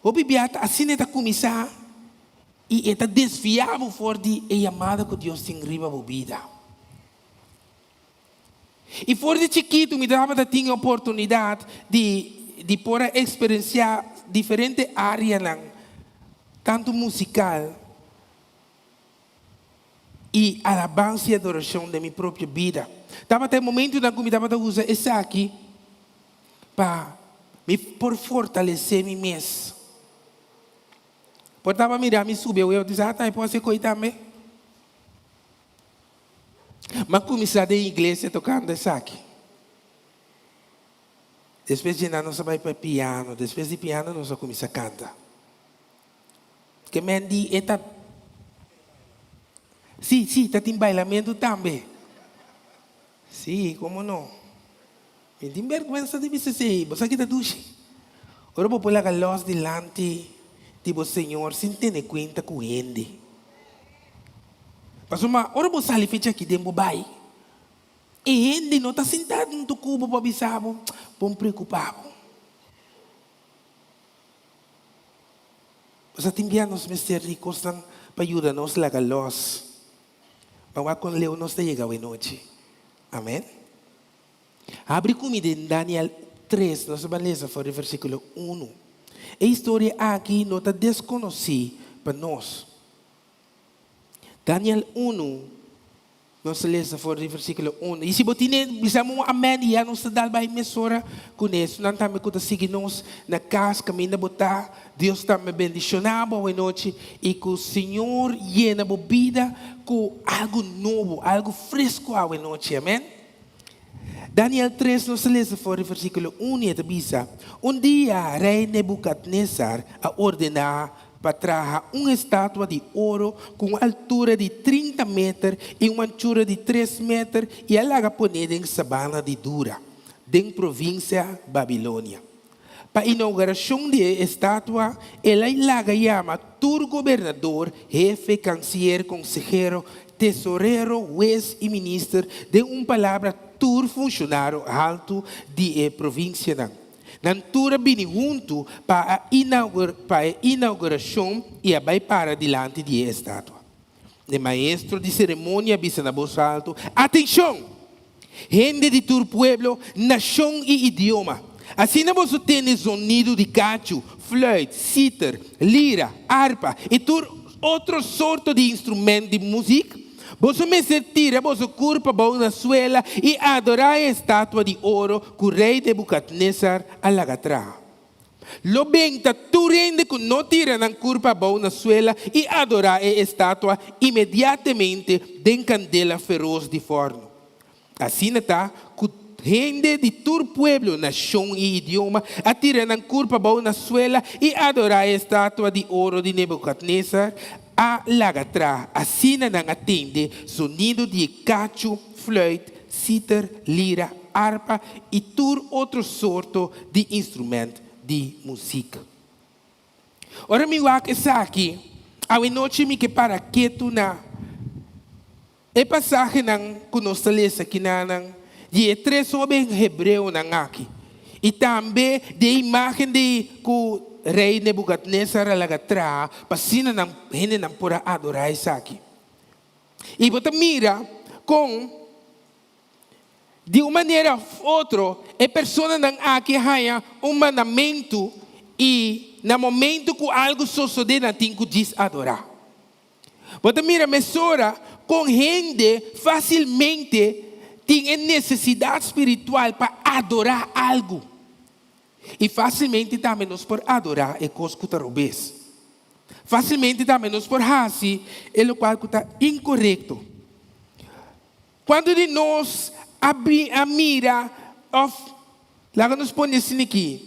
hopi bia ta asina e ta kuminsá i e ta desviá bo for di e yamada ku Dios tin riba bo bida. I for di chikitu mi tabata tin e oportunidat di di por a eksperensiá diferente áreanan, tantu musikal i alabansa i adorashon den mi propio bida. Tabata e momentunan ku mi tabata usa esaki pa mi por fortalesé mi mes. Por tabata mira mi subi awe, bo sa, ta e por hasi koi tambe. M'a kuminsá den iglesia tokando esaki. Despues dje nan nos a bai pa e piano, despues di piano nos a kuminsá kanta. Ke men di e ta Sí, sí, ta tin bailamentu tambe. Sí, komo no. Mi tin bèrgwensa di bisa esei. Bo sa ki ta dushi? Ora bo por laga lòs dilanti di bo Señor sin tene kuenta ku hende. Pasobra ora bo sali fecha aki den bo bai, e hende no ta sintá huntu ku bo pa bisa bo, Bon preokupá bo. Pasobra tin bia nos mester di kosnan pa yuda nos laga lòs. Pa wak kon leu nos ta yega awenochi. Amen. Habri ku mi den Daniel tres, nos ta ban lesa for di versíkulo unu. E historia aki no ta deskonosí pa nos. Daniel unu, nos ta lesa for di versíkulo unu. I si bo tine, bisa mi un amèn i ya nos ta dal bai mesora kuné. Esunnan tambe ku ta sigui nos na kas kaminda bo ta, Dios tambe bendishoná bo awenochi i ku Señor yena bo bida ku algu nobo, algu fresku awenochi. Amèn. Daniel tres nos ta lesa for di versíkulo un i e ta bisa, Un dia rei Nebukadnesar a ordená pa traha un estatua di oro ku un altura di trinta meter i un anchura di tres meter i a laga pon'é den sabana di Dura, den provinsia Babilonia. Pa inaugurashon di e estatua, el a laga yama tur gobernador, hefe, kansier, konsehero, tesorero, hues i minister, den un palabra tur funshonario haltu di e provinsianan. Nan tur a bini huntu pa a pa e inaugurashon i a bai para dilanti di e estatua. E maestro di seremonia a bisa na bos altu, Atenshon! Hende di tur pueblo, nashon i idioma, asina boso tende zonidu di kachu, fluit, siter, lira, arpa i tur otro sorto di instrument di muzik, boso mester tira boso kurpa bou na suela i adorá e estatua di oro ku rei Nebukadnesar a laga traha. Lo benta tur hende ku no tira nan kurpa abou na suela i adorá e estatua imediatemente den kandela feros di fòrnu. Asina ta ku hende di tur pueblo, nashon i idioma a tira nan kurpa abou na suela i adorá e estatua di oro di Nebukadnesar a laga traha. Asina nan a tende zonido di e kachu, fluit, siter, lira, arpa i tur otro sorto di instrument di muzik. Ora mi wak esaki, awenochi mi ke para ketu na e pasahenan ku nos ta lesa kinanan di e tres hoben hebreonan aki i tambe di e imágen di ku Rei Nebukadnesar a laga traha pa asina nan hendenan por a adorá esaki. I bo ta mira kon di un manera òf otro e personanan aki a haña un mandamentu i na momentu ku algu sosodé nan tin ku djis adorá. Bo ta mira mesora kon hende fásilmente. tin e nesesidat spiritual pa adorá algu. I fásilmente tambe nos por adorá e kos ku ta robes. Fásilmente tambe nos por hasi e lokual ku ta inkorekto. Kuantu di nos a a mira òf laga nos pone asina aki,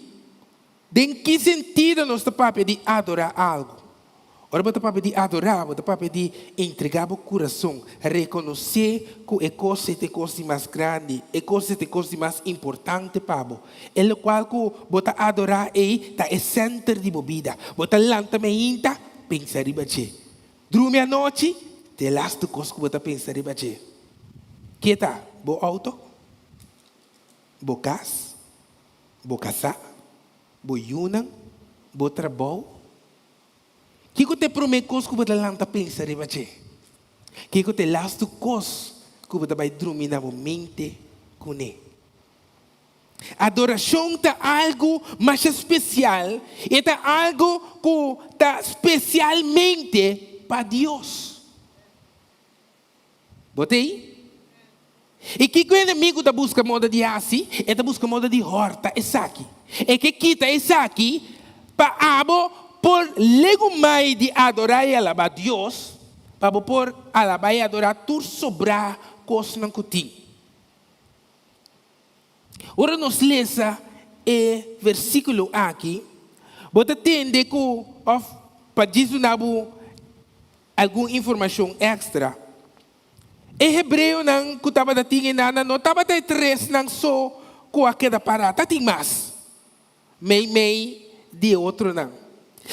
den ki sentido nos ta papia di adorá algu? Ora bo ta papia di adorá, bo ta papia di entregá bo kurason, rekonosé ku e kos ei ta e kos di mas grandi, e kos ei ta e kos di mas importante pa bo. E lokual ku bo ta adorá ei ta e sènter di bo bida. Bo ta lanta meinta, pensa riba dje. Drumi anochi, ta e lastu kos ku bo ta pensa riba dje. Ke ta bo outo? Bo kas? Bo kasá? Bo yunan? Bo trabou? Kiko ta e promé kos ku bo ta lanta pensa riba dje? Kiko ta e lastu kos ku bo ta bai drumi na bo mente kuné? Adorashon ta algu masha spesial, e ta algu ku ta spesialmente pa Dios. Bo ta ei? I kiko e enemigu ta buska moda di hasi? E ta buska moda di hòrta esaki. E ke kita esaki pa abo por legumai di adorá i alabá Dios, pa bo por alabá i adorá tur sobrá kosnan ku tin. Ora nos lesa e versíkulo aki, bo ta tende ku òf pa djis duna bo Algun informashon èkstra. E hebreonan ku tabata tin e nana no tabata e tresnan so ku a keda pará, tatin mas meimei di e otronan.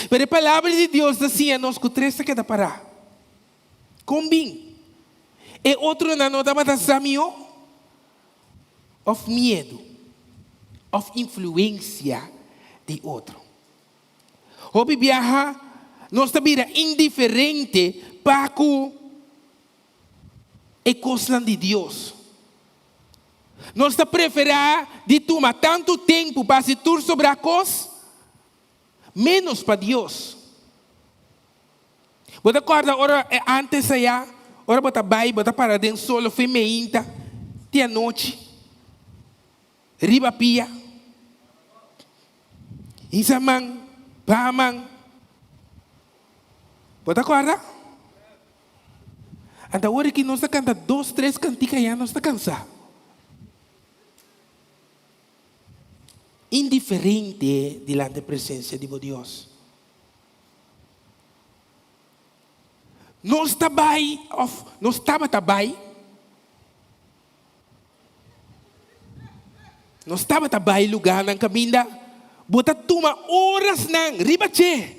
Pero e Palabra di Dios ta siña nos ku tres ta keda pará. Kon bin? E otronan no tabata sa mihó? Òf miedu òf influensia di otro? Hopi biaha nos ta bira indiferente pa ku e kosnan di Dios. Nos ta preferá di tuma tantu tempu pa hasi tur sobrá kos, ménos pa Dios. Bo ta kòrda ora e ántes ayá, ora bo ta bai, bo ta para den sol òf e meinta te anochi, riba pia? Hisa man, baha man. Bo ta kòrda? Anta awor aki nos ta kanta dos, tres kantika ya nos ta kansá. Indiferente dilanti e presensia di bo Dios. Nos ta bai òf nos tabata bai. Nos tabata bai lugánan kaminda bo ta tuma orasnan riba dje.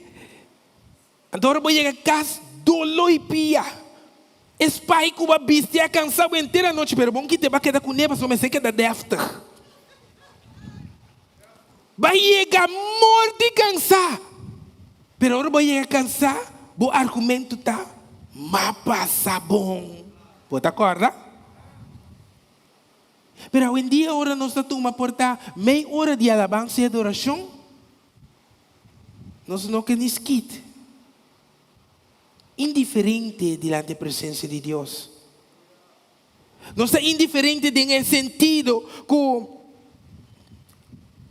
Anto ora bo yega kas, doló i pia. E spai ku bo a bisti a kansa bo henter anochi, pero bon kite bo a keda kuné pasobra mester keda dèftig. Bo a yega morti kansá, pero ora bo a yega kansá, bo argumentu ta, M'a pasa bon. Bo ta kòrda? Pero awendia ora nos ta tuma por ta mei ora di alabansa i adorashon, nos no ke ni skit. Indiferente dilanti e presensia di Dios. Nos ta indiferente den e sentido ku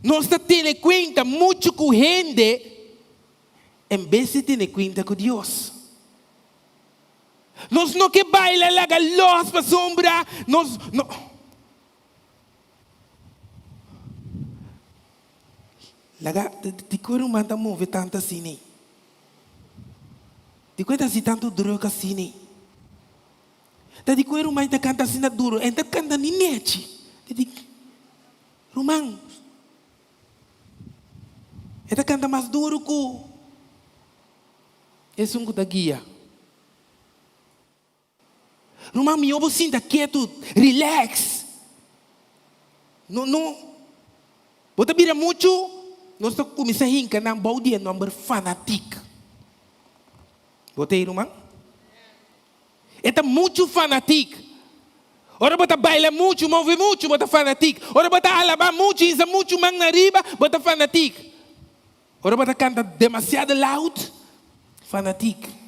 nos ta tene kuenta muchu ku hende en bes di tene kuenta ku Dios. Nos no ke baila laga los pasobra nos no. Laga, dikon ruman ta move tantu asina? Dikon e ta hasi tantu druk asina? Ta dikon e ruman ta kanta asina duru? E ta kanta ni nechi. Ta di, Ruman, e ta kanta mas duru ku esun ku ta guia. Ruman, mihó bo sinta ketu, relax. No, no. Bo ta bira muchu, nos ta kuminsá hinka nan bou di e nòmber fanatik. Bo ta ei, ruman? E ta muchu fanatik. Ora bo ta baila muchu, move muchu, bo ta fanatik. Ora bo ta alabá muchu, hisa muchu man na riba, bo ta fanatik. Ora bo ta kanta demasiado loud, fanatik.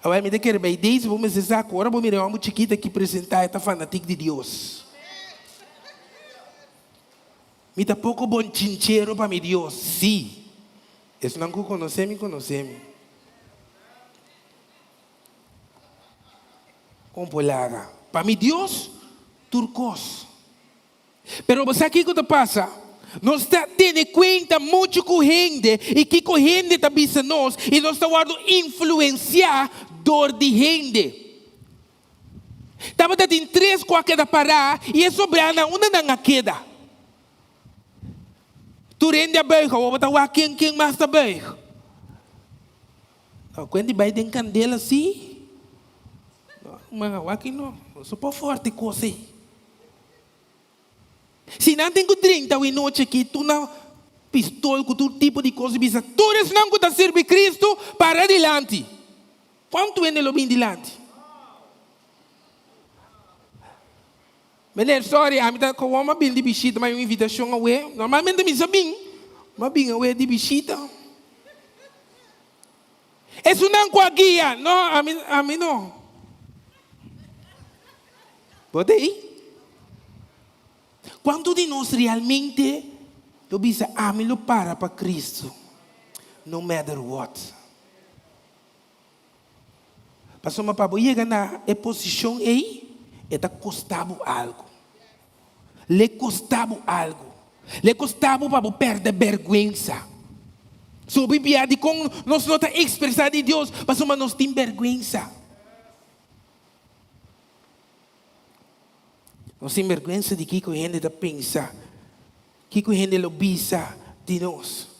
Awor mi ta kere bay deze bo mester sa cu ora bo mira e homber chikito aki presenta e ta fanatic di Dios. Mi ta poco bon chinchero pa mi Dios, si. Esnan cu conoce mi conoce mi. Con por laga? Pa mi Dios tur cos. Pero bo sa kiko ta pasa? Nos ta tene kuenta muchu ku hende i kiko hende ta bisa nos i nos ta wòrdu influensiá dor di hende. Tabata tin tres ku a keda pará i e sobrá nan unda nan a keda? Tur hende a buig, awor bo ta wak ken ken mas ta buig. No, ku hende bai den kandela si. No, man awor aki no, no so por forte kos ei. Si nan tin ku drenta awe nochi aki tur nan pistol ku tur tipo di kos i bisa tur esnan ku ta sirbi Kristu para dilanti. Kuantu hende lo bin dilanti? Meneer, sorry, ami ta kowon m'a bin di bishita, m'a un invitashon awe. Normalmente mi sa bin, m'a bin awe di bishita. Esunnan ku a guia, no, ami, ami no. Bo ta ei? Kuantu di nos realmente lo bisa, Ami lo para pa Kristu, no matter what? Pasobra pa bo yega na e posishon ei, e ta kosta bo algu. L'e kosta bo algu. L'e kosta bo pa bo pèrdè bèrgwensa. So bibia dikon nos no ta ekspresá di Dios? Pasobra nos tin bèrgwensa. Nos tin bèrgwensa di kiko hende ta pensa, kiko hende lo bisa di nos.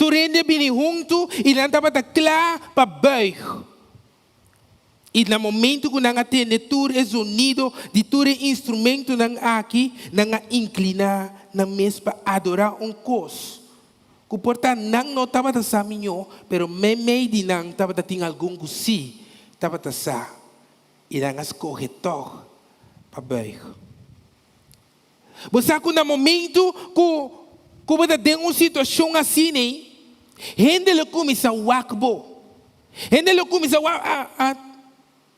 Tur hende a bini huntu i nan tabata kla pa bùig. I na momentu ku nan a tende tur e zonido di tur e instrumentunan aki, nan a inkliná nan mes pa adorá un kos ku por ta nan no tabata sa miñó, pero meimei di nan tabata tin algun ku sí tabata sa, i nan a skohe tòg pa bùig. Bo sa ku na momentu ku ku bo ta den un situashon asina ei, hende lo kuminsá wak bo. Hende lo kuminsá wak, a, a,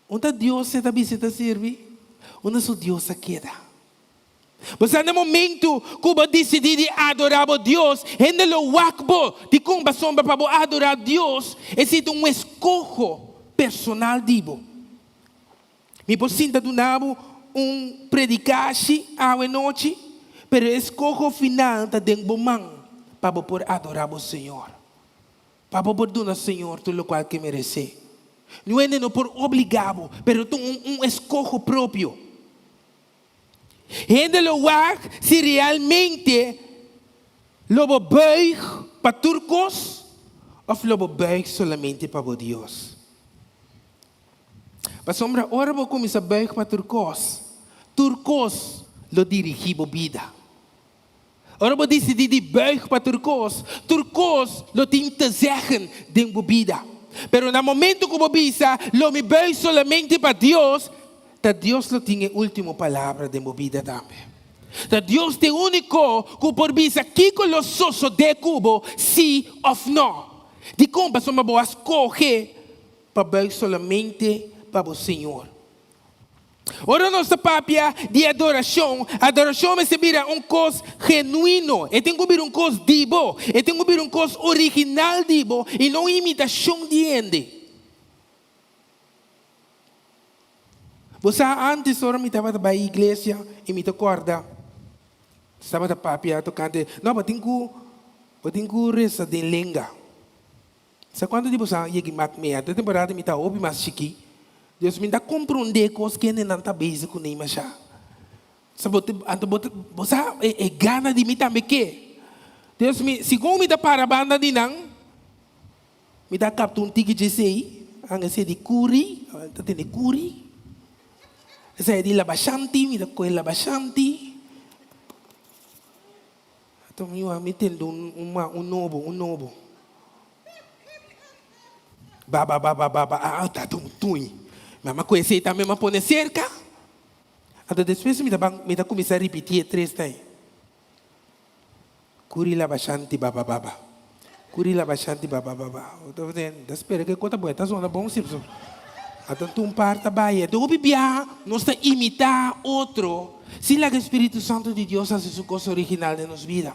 unda Dios e ta bisa e ta sirbi? Unda su Dios a keda? Bo sa na momentu ku bo disidí di adorá bo Dios, hende lo wak bo. Dikon? Pasobra pa bo adorá Dios, esei ta un eskoho personal di bo. Mi por sinta duna bo un predikashi awe nochi, pero e eskoho final ta den bo man pa bo por adorá bo Señor. Pa bo por duna Señor tur lokual ke meresé. Niun hende no por obligá bo, pero ta un un eskoho propio. Hende lo wak si realmente lo bo buig pa tur kos òf lo bo buig solamente pa bo Dios. Pasobra ora bo kuminsá buig pa tur kos, tur kos lo dirigí bo bida. Ora bo disidí di buig pa tur kos, tur kos lo tin te zeggen den bo bida. Pero na momento ku bo bisa, Lo mi buig solamente pa Dios, ta Dios lo tin e último palabra den bo bida tambe. Ta Dios ta e úniko ku por bisa kiko lo sosodé ku bo, sí òf nò. Dikon? Pasobra bo a skohe pa buig solamente pa bo Señor. Ora nos ta papia di adorashon, adorashon mester bira un kos genuino. E tin ku bira un kos di bo. E tin ku bira un kos original di bo i no un imitashon di hende. Bo sa ántes ora mi tabata bai iglesia i mi ta kòrda tabata papia tokante, no, bo tin ku bo tin ku resa den lenga. Sa kuantu di bo sa yegi mak mi? Ante temporada mi ta hopi mas chikí. Dios mi ta komprondé kos kende nan ta bezig kuné mashá. Sa bo ta, anto bo ta, bo sa e e gana di mi tambe ke. Dios mi, segun mi ta para banda di nan, mi ta kapta un tiki dje esei, an esei di kuri, ta tende kuri, esei di labashanti, mi ta kohe labashanti. Anto mi wak mi tende un un nobo, un nobo. Baba, baba, baba, ah, ta un tui. Mama ku esei tambe m'a pone serka. Anto despues mi ta ban, mi ta kuminsá ripití e tres tai. Kuri laba shanti baba baba. Kuri laba shanti ba ba ba ba. Ta spera ke kota bon, ta zona bon si pasobra ata tur un par ta bai. Anto hopi biaha nos ta imitá otro sin laga e Spiritu Santu di Dios hasi su kos original den nos bida.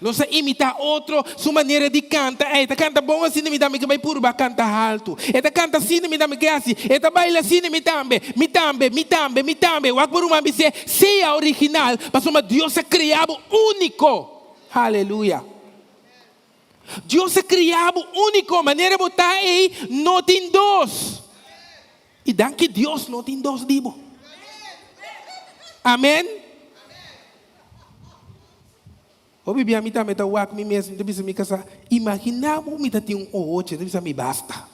Nos ta imitá otro su manera di kanta. Ey, e ta kanta bon asina, mi tambe ke bai purba kanta haltu. E ta kanta asina, mi tambe ke hasi. E ta baila asina, mi tambe. Mi tambe, mi tambe, mi tambe. Wak bo ruman bis'é, sea original, pasobra Dios a krea bo úniko. Haleluya! Dios a kria bo úniko, manera bo ta ei, no tin dos. I danki Dios no tin dos di bo. Amen. Hopi bia mi tambe ta wak mi mes, mi ta bisa mi kasá, imaginá bo mi ta tin un ohochi, mi ta bisa mi basta.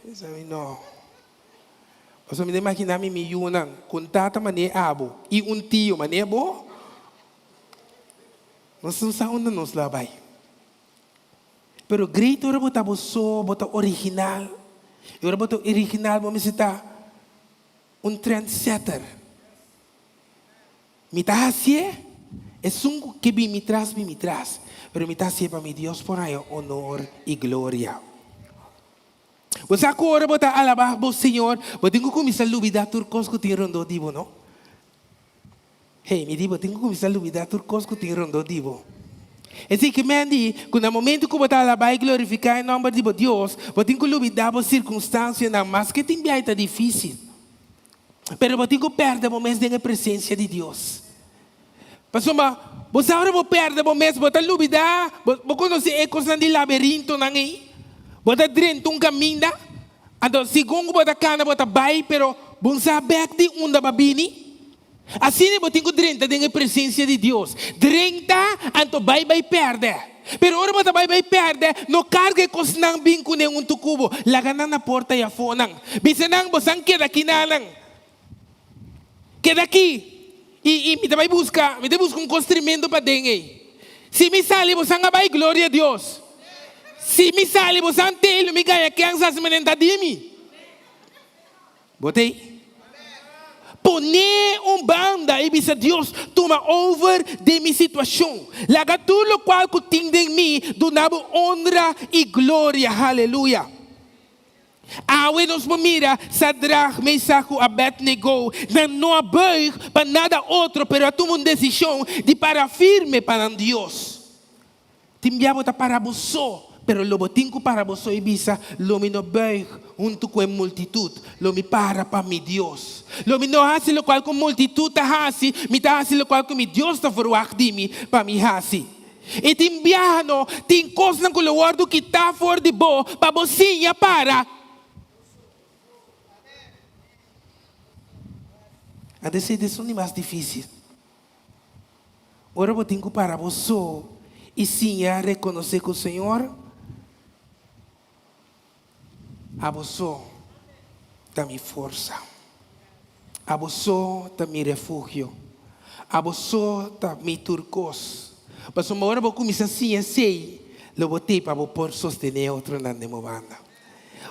Bisa mi no. Pasobra mi ta imaginá mi mi yunan ku un tata manera abo i un tio manera bo, nos no sa unda nos lo a bai. Pero great ora bo ta bo so, bo ta original. I ora bo ta original bo mester ta un trendsetter. Mi ta hasié, esun ku ke bin mi tras bin mi tras, pero mi ta hasié pa mi Dios por haña honor i gloria. Bo sa ku ora bo ta alabá bo Señor, bo tin ku kuminsá lubidá tur kos ku tin rondó di bo, no? Hey, mi di bo tin ku kuminsá lubidá tur kos ku tin rondó di bo. Esei ke men di ku na momentu ku bo ta alabá i glorifiká e nòmber di bo Dios, bo tin ku lubidá bo sirkunstansianan, maske tin biaha ta difísil. Pero bo tin ku pèrdè bo mes den e presensia di Dios. Pasobra bo sa ora bo pèrdè bo mes, bo ta lubidá, bo konosé e kosnan di laberintonan ei? Bo ta drenta un kaminda, anto segun ku bo ta kana bo ta bai, pero bo no sa bèk di unda bo a bini. Asina bo tin ku drenta den e presensia di Dios. Drenta, anto bai bai pèrdè. Pero ora bo ta bai bai pèrdè, no karga e kosnan bin kuné huntu ku bo. Laga nan na porta i afónan. Bisa nan, Bosan keda kinanan. Keda aki, i i mi ta bai buska, mi ta buska un kos tremendo paden ei. Si mi sali, bosan a bai, gloria a Dios. Si mi sali, bosan te, lo mi gaña kèns hasi manera ta di mi. Bo ta ei? Pone un banda i bisa Dios, tuma over den mi situashon. Laga tur lokual ku tin den mi duna bo honra i gloria. Haleluya. Awe nos por mira Sadrach, Mesach ku Abednego, nan no a buig pa nada otro pero a tuma un desishon di para firme pa nan Dios. Tin bia bo ta para bo so, pero lo bo tin ku para bo so i bisa, Lo mi no buig huntu ku e multitut, lo mi para pa mi Dios. Lo mi no hasi lokual ku multitut ta hasi, mi ta hasi lokual ku mi Dios ta verwagt di mi pa mi hasi. I tin biaha no tin kosnan ku lo wòrdu kitá for di bo pa bo siña para. A desei esun di mas difísil. Ora bo tin ku para bo so i siña rekonosé ku Señor abo so ta mi forsa. Abo so ta mi refugio. Abo so ta mi tur kos. Pasobra ora bo kuminsá siña esei, lo bo tei pa bo por sostené otronan den bo banda.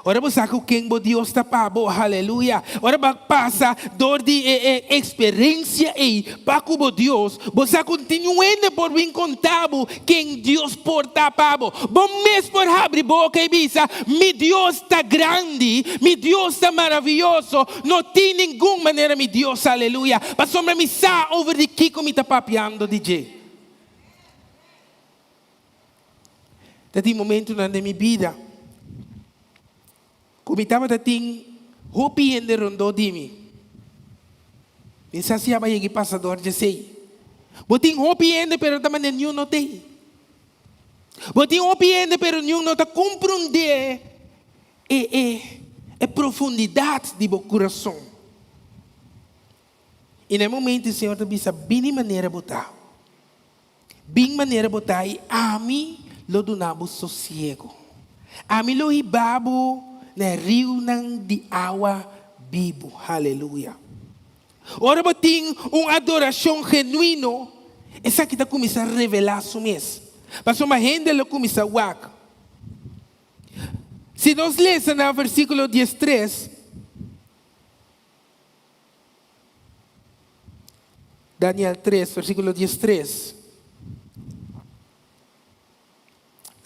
Ora bo sa ku ken bo Dios ta pa bo, haleluya! Ora bo a pasa dor di e e eksperensia ei pa ku bo Dios, bo sa ku tin niun hende por bin konta bo ken Dios por ta pa bo. Bo mes por habri boka i bisa, Mi Dios ta grandi, mi Dios ta maravioso, no tin ningun manera mi Dios, aleluya! Pasobra mi sa over di kiko mi ta papiando di dje. Ta tin momentunan den mi bida ku mi tabata tin hopi hende rondó di mi. Mi sa si a bai yega i pasa dor djesei. Bo tin hopi hende pero ta manera niun no t'ei. Bo tin hopi hende pero niun no ta komprondé e e e profundidat di bo kurason. I na e momento e Señor ta bisa, Bini manera bo ta. Bin manera bo ta i ami lo duna bo sosiego. Ami lo hiba bo na e riunan di awa bibu. Haleluya! Ora bo tin un adorashon genuino, esaki ta kuminsá revelá su mes. Pasobra hende lo kuminsá wak. Si nos lesa na versíkulo diestres. Daniel tres, versíkulo diestres.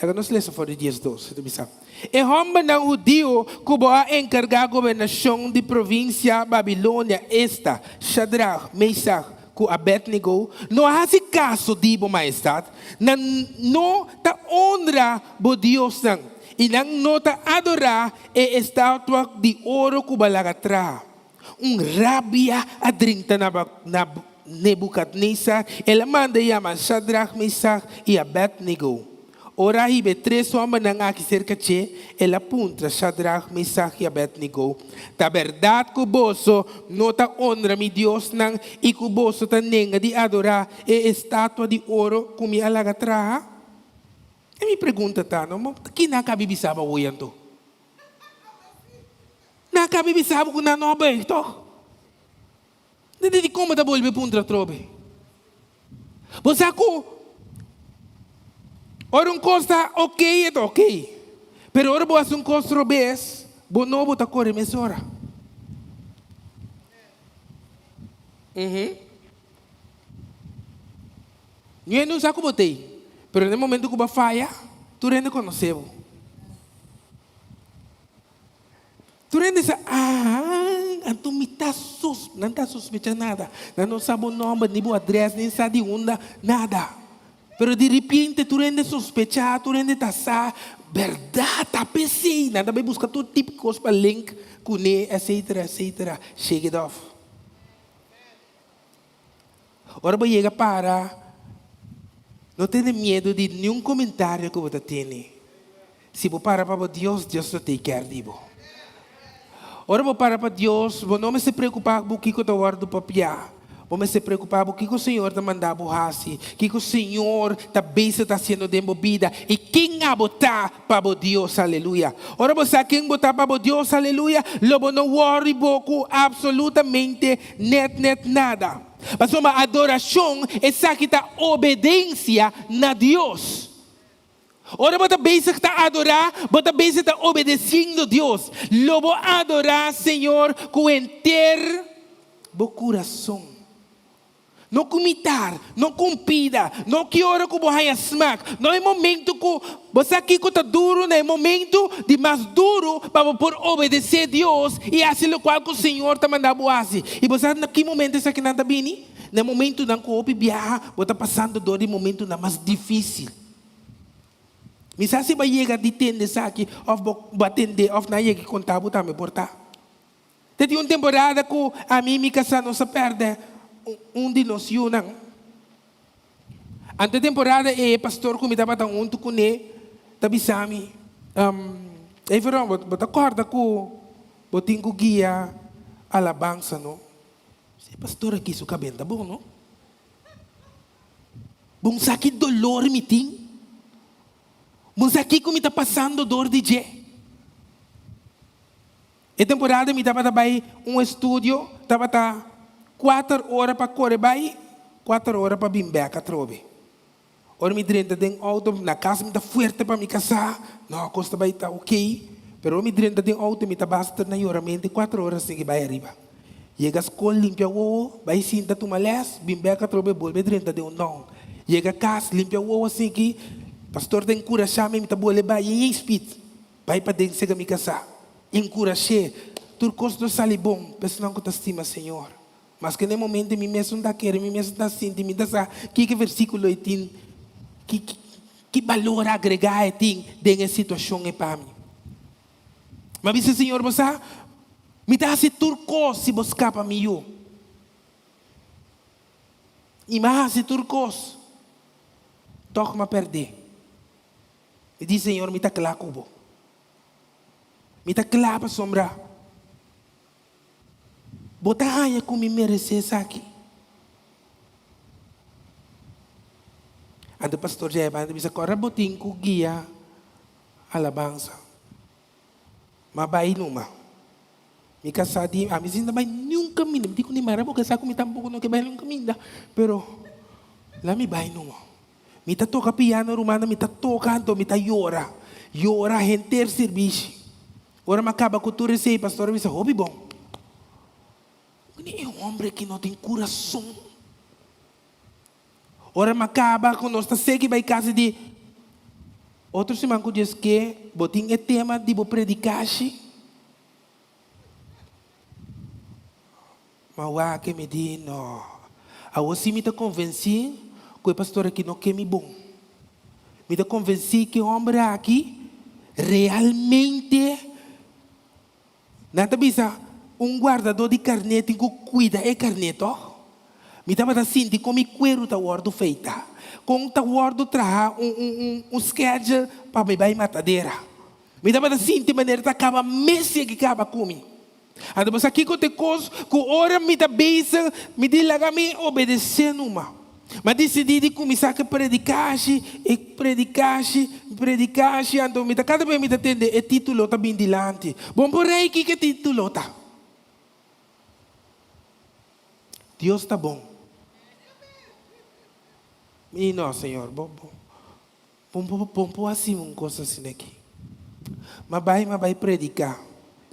Laga nos lesa for di 12. E ta bisa, E hòmbernan hudiu ku bo a enkargá gobernashon di provinsia Babilonia, esta, Shadrach, Mesach ku Abednego, no a hasi kaso di bo mahestat. Nan no ta onra bo diosnan, i nan no ta adorá e estatua di oro ku bo a laga traha. Un rabia a drinta na Nebukadnesar, el a manda yama Shadrach, Mesach i Abednego. Ora a hiba e tres hòmbernan aki serka dje, el a puntra Shadrach, Mesach i Abednego, Ta bèrdat ku boso no ta onra mi diosnan i ku boso ta nenga di adorá e estatua di oro ku mi a laga traha? E mi pregunta ta, no, ki nan a kabi bisa bo awoy anto? Nan a kabi bisa bo ku nan no a buig, tòg? Dende di kon bo ta bolbe puntra atrobe? Bo sa ku ora un kos ta okey e ta okey, pero ora bo hasi un kos robes, bo nobo ta kore mesora. Niun hende no sa ku bo ta ei, pero na e momento ku bo a faya, tur hende konosé bo. Tur hende sa, Ahan, anto mi ta sus, nan ta sospecha nada. Nan no sa bo nomber, ni bo adres, ni sa di unda, nada. Pero di ripiente tur hende sospecha, tur hende ta sa, berdad ta p'esei. Nan ta bai buska tur tipo kos pa link kuné, etcetera, etcetera. Shake it off. Ora bo yega para, no tene miedu di niun komentario ku bo ta tene. Si bo para pa bo Dios, Dios lo take care di bo. Ora bo para pa Dios, bo no mester preokupá bo kiko ta wòrdu papiá. Bo mester preokupá bo kiko Señor ta manda bo hasi, kiko Señor ta bezig ta hasiendo den bo bida i ken abo ta pa bo Dios. Aleluya. Ora bo sa ken bo ta pa bo Dios, aleluya, lo bo no wòri bo ku apsolutamente Net net nada. Pasobra adorashon esaki ta obedensia na Dios. Ora bo ta bezig ta adorá, bo ta bezig ta obedesiendo Dios. Lo bo adorá Señor ku henter bo kurason. No ku mitar, no ku un pida, no ki ora ku bo haña smak, no e momento ku bo sa kiko ta duru na e momento di mas duru pa bo por obedesé Dios i hasi lokual ku Señor ta manda bo hasi. I bo sa na ki momento esakinan ta bini? Na e momentunan ku hopi biaha bo ta pasando dor di momentunan mas difísil. Mi sa si bo a yega di tende esaki òf bo a tend'é òf nan a yega di konta bo tambe por ta. Ta tin un temporada ku ami i mi kasá nos a pèrdè un di nos yunan. Ante e temporada ei e pastor ku mi tabata huntu kuné ta bisa mi, Everon, bo ta kòrda ku bo tin ku guia alabansa, no? Si e pastor aki su kabenta bon, no? Bon sa ki dolor mi tin. Bon sa kiko mi ta pasando dor di dje. E temporada mi tabata bai un estudio tabata kuater ora pa kore bai, kuater ora pa bin bek atrobe. Ora mi drenta den outo na kas mi ta fuerte pa mi kasá, no kos ta bai ta oké, pero ora mi drenta den outo mi ta basta na yoramente kuater ora sigui bai ariba. Yega skol limpia wowo, bai sinta tuma lès, bin bek atrobe bolbe drenta den un non. Yega kas limpia wowo asiki, pastor ta enkurashá mi, mi ta bole bai yen yen speed. Bai paden sega mi kasá. Enkurash'é. Tur kos lo sali bon pa esnan ku ta stima Señor. Maske na e momento mi mes no ta kere, mi mes no ta sinti, mi ta sa kiko e versíkulo ei tin, ki ki balor agregá e tin den e situashon ei pa mi. Mi a bisa Señor, Bo sa, mi ta hasi tur kos si Bo skapa mi yu. I mi a hasi tur kos, tòg mi a pèrd'é. Mi di, Señor, mi ta kla ku bo. Mi ta kla pasobra bo ta haña ku mi meresé esaki. Anto pastor dje banda bisa, Kòrda bo tin ku guia alabansa. Ma bai numa. Mi kasá di, ami sin ta bai niun kaminda. Mi di ku ni mara bo kasá ku mi tampoko no ke bai niun kaminda. Pero la mi bai numa. Mi ta toka piano rumannan, mi ta toka anto mi ta yora, yora henter sirbishi. Ora mi a kaba ku tur esei, pastor a bisa, Hopi bon. Mi di, E hombre aki no tin kurason. Ora mi a kaba ku nos ta segi bai kas di. Otro siman ku Dios ke, bo tin e tema di bo predikashi? Ma wak mi di, No. Awor si mi ta konvensí ku e pastor aki no ke mi bon. Mi ta konvensí ku e hòmber aki realmente, nan ta bisa, un guardadó di karné tin ku kuida e karné, tòg? Mi tabata sinti kon mi kueru ta wòrdu feitá, kon ta wòrdu traha un un un un schedule pa mi bai matadera. Mi tabata sinti manera ta kaba mes yegi kaba ku mi. Anto bo sa kiko ta e kos ku ora mi ta bezig, mi di laga mi obedesé numa. Mi a disidí di kuminsá ku e predikashi, e predikashi, predikashi, anto mi ta kada bes mi ta tende e título ta bin dilanti. Bon por rei kiko e título ta? Dios ta bon. Mi di no, Señor, bo bo bo bo por hasi un kos asina aki. Mi a bai, mi a bai prediká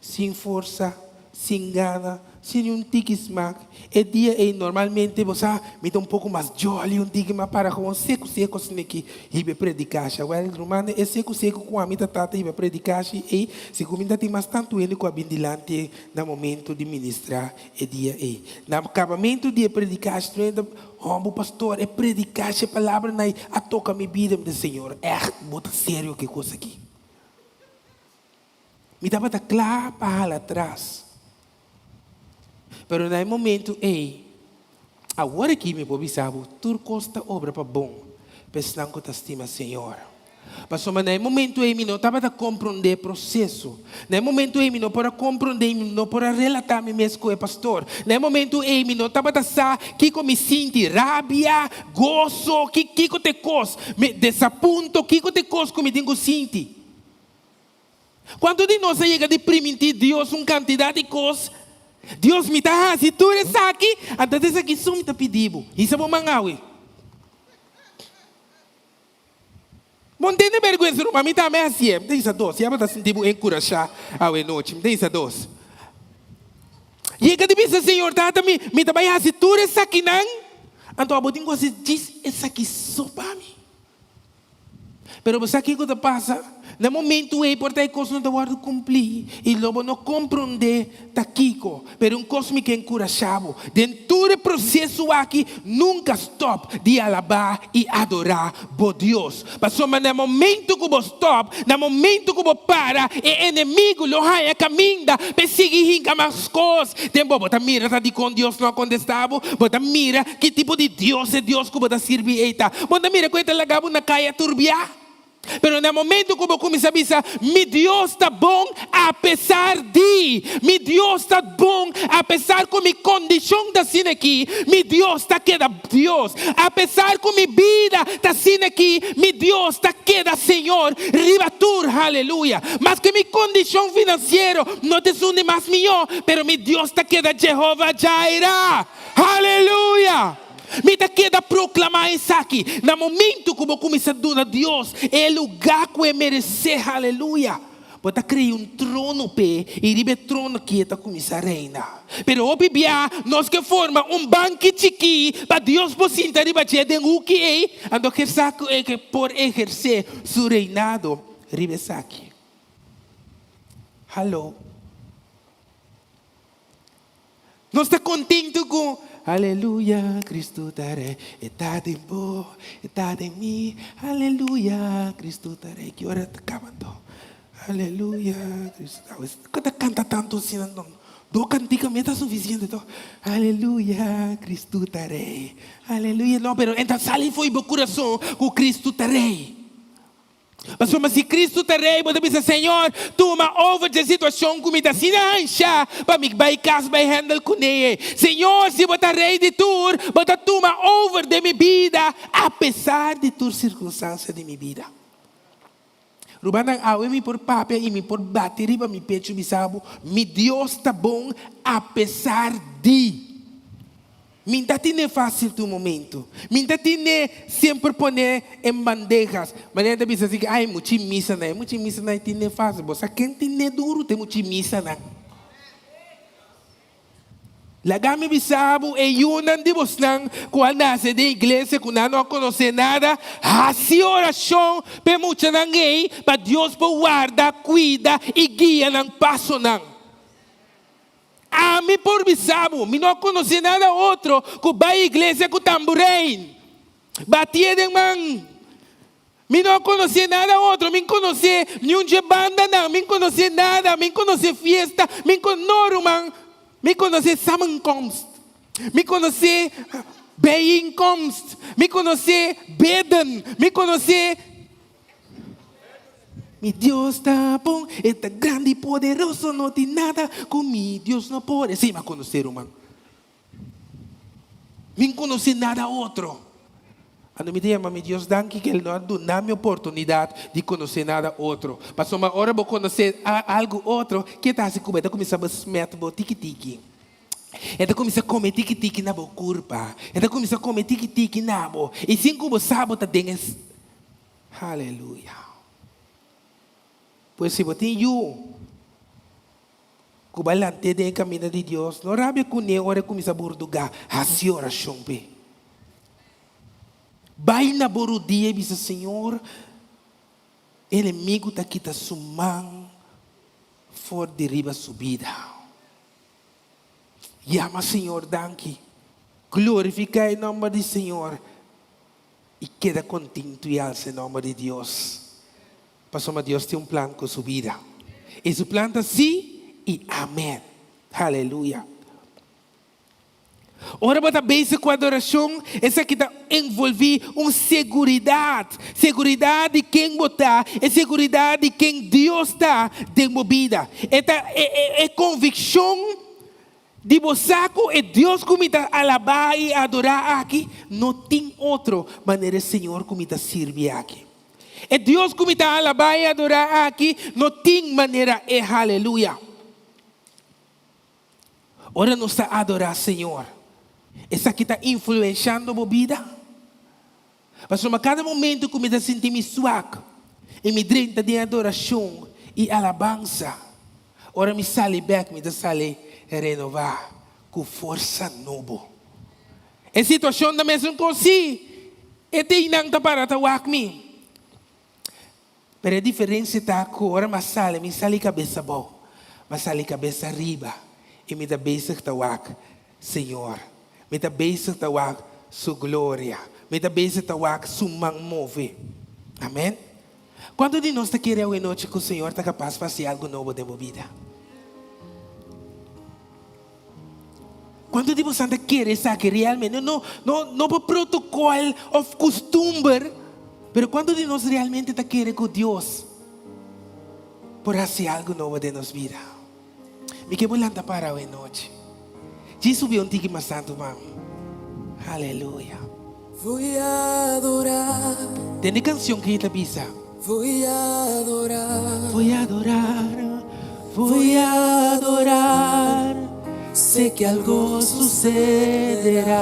sin forsa, sin gana, sin ni un tiki smak. E dia ei normalmente bo sa mi ta un poko mas jolly, un tiki mas para gewoon seku seku asina aki hiba e predikashi. Awel rumannan e seku seku ku ami ta trata hiba e predikashi ei segun mi ta tin mas tantu hende ku a bin dilanti na momento di ministra e dia ei. Na kabamentu di e predikashi tur hende ta, Homber pastor e predikashi e palabranan ei a toka mi bida. Mi ta Señor ègt bo ta serio ku e kos aki? Mi tabata kla pa hala atras. Pero na e momento ei, awor aki mi por bisa bo, tur kos ta obra pa bon pa esnan ku ta stima Señor. Pasobra na e momento ei mi no tabata komprondé e proseso. Na e momento ei mi no por a komprondé i mi no por a relatá mi mes ku e pastor. Na e momento ei mi no tabata sa kiko mi sinti, rabia, goso, kiko ta e kos, mi desapunto, kiko ta e kos ku mi tin ku sinti. Kuantu di nos a yega di primintí Dios un kantidat di kos? Dios, mi ta hasi tur esaki, anto esaki so mi ta pidi bo. Hisa bo man awe. Bo no tene bèrgwensa ruman, mi tambe hasié. Mi ta hisa dos. Ya bo ta sinti bo enkurashá awe nochi. Mi ta hisa dos. Yega di bisa, Señor Tata, mi, mi ta bai hasi tur esakinan, anto abo tin ku hasi djis esaki so pa mi. Pero bo sa kiko ta pasa? Na momentu ei por ta e kos no ta wòrdu kumplí i lo bo no komprondé ta kiko. Pero un kos mi ke enkurashá bo, den tur e proseso aki nunka stòp di alabá i adorá bo Dios. Pasobra na momentu ku bo stòp, na momentu ku bo para, e enemigu lo haña kaminda pa e sigui hinka mas kos den bo. Bo ta mira ta dikon Dios no a kontestá bo? Bo ta mira ki tipo di Dios e Dios ku bo ta sirbi ei ta? Bo ta mira ku e ta laga bo na kaya turbiá? Pero na momento ku bo kuminsá bisa, Mi Dios ta bon apesar di, mi Dios ta bon apesar ku mi kondishon ta asina aki, mi Dios ta keda Dios. Apesar ku mi bida ta asina aki, mi Dios ta keda Señor riba tur. Haleluya! Maske mi kondishon finansiero no ta esun di mas mihó, pero mi Dios ta keda Jehova Jireh. Haleluya! Mi ta keda proklamá esaki na momentu ku bo kuminsá duna Dios e lugá ku e meresé. Haleluya! Bo ta krea un trono p'e i riba e trono aki e ta kuminsá reina. Pero hopi bia nos ke forma un banki chikí pa Dios por sinta riba dje den huki ei, anto ke sa ku e por ehersé su reinado riba esaki. Hallo. Nos ta kontentu ku Aleluya, Kristu ta Rei, E ta den bo, E ta den mi, Aleluya, Kristu ta Rei. Ki ora ta kaba anto? Aleluya, Kristu ta Rei. Ku ta kanta tantu asina anto? Do kantika mi ta sufisiente to. Aleluya, Kristu ta Rei. Aleluya. No, pero e ta sali fo'i bo kurason ku Kristu ta Rei. Pasobra si Cristo ta Rey, bo ta bisa, Señor, tuma over dje situacion cu mi ta asina hansha pa mi bay cas bay handle cune. Señor, si bo ta Rey di tur, bo ta tuma over den mi bida, apesar di tur circunstancia di mi bida. Rumannan, awe mi por papia y mi por bati riba mi pecho bisa bo, mi Dios ta bon apesar di. Mi ta tine fácil tur momento. Mi ta tine semper pone en bandejas. Manera ta bisa así, ay, muchi misanan, e muchi misanan e tine fácil. Bo sa ken tine duru? Ta e muchi misanan. Laga mi bisa bo, e yunan di bosnan ku a nase den iglesia ku nan no a konosé nada, hasi orashon pa e muchanan ei pa Dios por warda, kuida i guia nan pasonan. Ami por bisa bo, mi no a konosé nada otro ku bai iglesia ku tamburein, batié den man. Mi no a konosé nada otro, mi konosé niun dje bandanan, mi konosé nada, mi konosé fiesta, mi ko, no ruman, mi konosé samenkomst, mi konosé bijeenkomst, mi konosé bidden, mi konosé Mi Dios ta bon, e ta grandi i poderoso, no tin nada ku mi Dios no por. Esei mi a konosé ruman. Mi n konosé nada otro. Anto mi ta yama mi Dios danki ku El no a duna mi oportunidat di konosé nada otro. Pasobra ora bo konosé algu otro, ke ta hasi ku bo? E ta kuminsá besmet bo tiki tiki. E ta kuminsá kome tiki tiki na bo kurpa. E ta kuminsá kome tiki tiki na bo. I sin ku bo sa bo ta den e. Haleluya! Pues si bo tin yu. Ku bai lant'é den e kaminda di Dios, no rabia kuné ora e kuminsá burdugá, hasi orashon p'e. Bai na bo rudia i bisa, Señor, e enemigu ta kita su man for di riba su bida. Yama Señor danki, glorifiká e nòmber di Señor i keda kontentu i alsa e nòmber di Dios. Pasobra Dios tin un plan ku su bida. I su plan ta sí i amèn. Aleluya! Ora bo ta bezig ku adorashon, esaki ta envolví un seguridat, seguridat di ken bo ta, e seguridat di ken Dios ta den bo bida. E ta e konvikshon di bo sa ku e Dios ku mi ta alabá i adorá aki no tin otro manera e Señor ku mi ta sirbi aki. E Dios ku mi ta alabá i adorá aki no tin manera e Haleluya. Ora nos ta adorá Señor, esaki ta influenshando bo bida? Pasobra kada momento ku mi ta sinti mi swak i mi drenta den adorashon i alabansa, ora mi sali bèk mi ta sali renová ku forsa nobo. E situashon ta mesun kos sí, e teinan ta para ta wak mi. Pero e diferensia ta ku ora mi a sali, mi sali kabes abou, mi a sali kabes ariba i mi ta bezig ta wak Señor. Mi ta bezig ta wak Su gloria. Mi ta bezig ta wak Su man move. Amen. Kuantu di nos ta kere awenochi ku Señor ta kapas pa hasi algu nobo den bo bida? Kuantu di bosan ta kere esaki realmente? No, no, no pa protokòl òf kustumber, pero kuantu di nos realmente ta kere ku Dios por hasi algu nobo den nos bida? Mi ke bo lanta para awe nochi. Djis subi un tiki mas tantu pa mi. Aleluya. Voy a adorar. Den e kansion ki ta bisa. Voy a adorar. Voy a adorar, voy a adorar, sé que algo sucederá.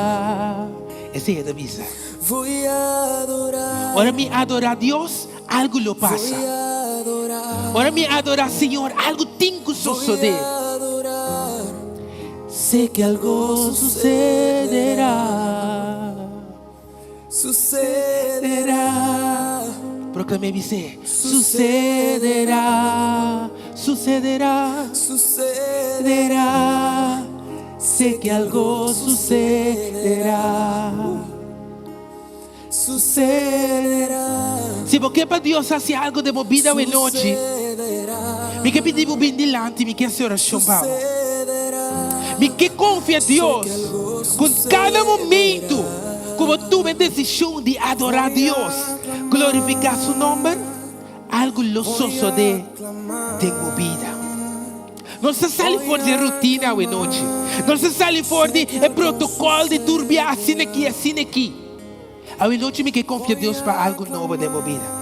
Esei e ta bisa. Voy a adorar. Ora mi adorá Dios, algu lo pasa. Voy a adorar. Ora mi adorá Señor, algu tin ku sosodé. Voy a adorar. Sé que algo sucederá. Sucederá. Proclam'é bis'é. Sucederá, sucederá. Sucederá. Sé que algo sucederá. Sucederá. Si bo ke pa Dios hasi algo den bo bida awe nochi, mi ke pidi bo bin dilanti, mi ke hasi orashon pa bo. Mi ke konfia Dios ku kada momentu ku bo tuma e desishon di adorá Dios, glorifiká su nòmber, algu lo sosodé den bo bida. Nos ta sali for di e rutina awe nochi. Nos ta sali for di e protokòl di tur bia asina aki, asina aki. Awe nochi mi ke konfia Dios pa algu nobo den bo bida.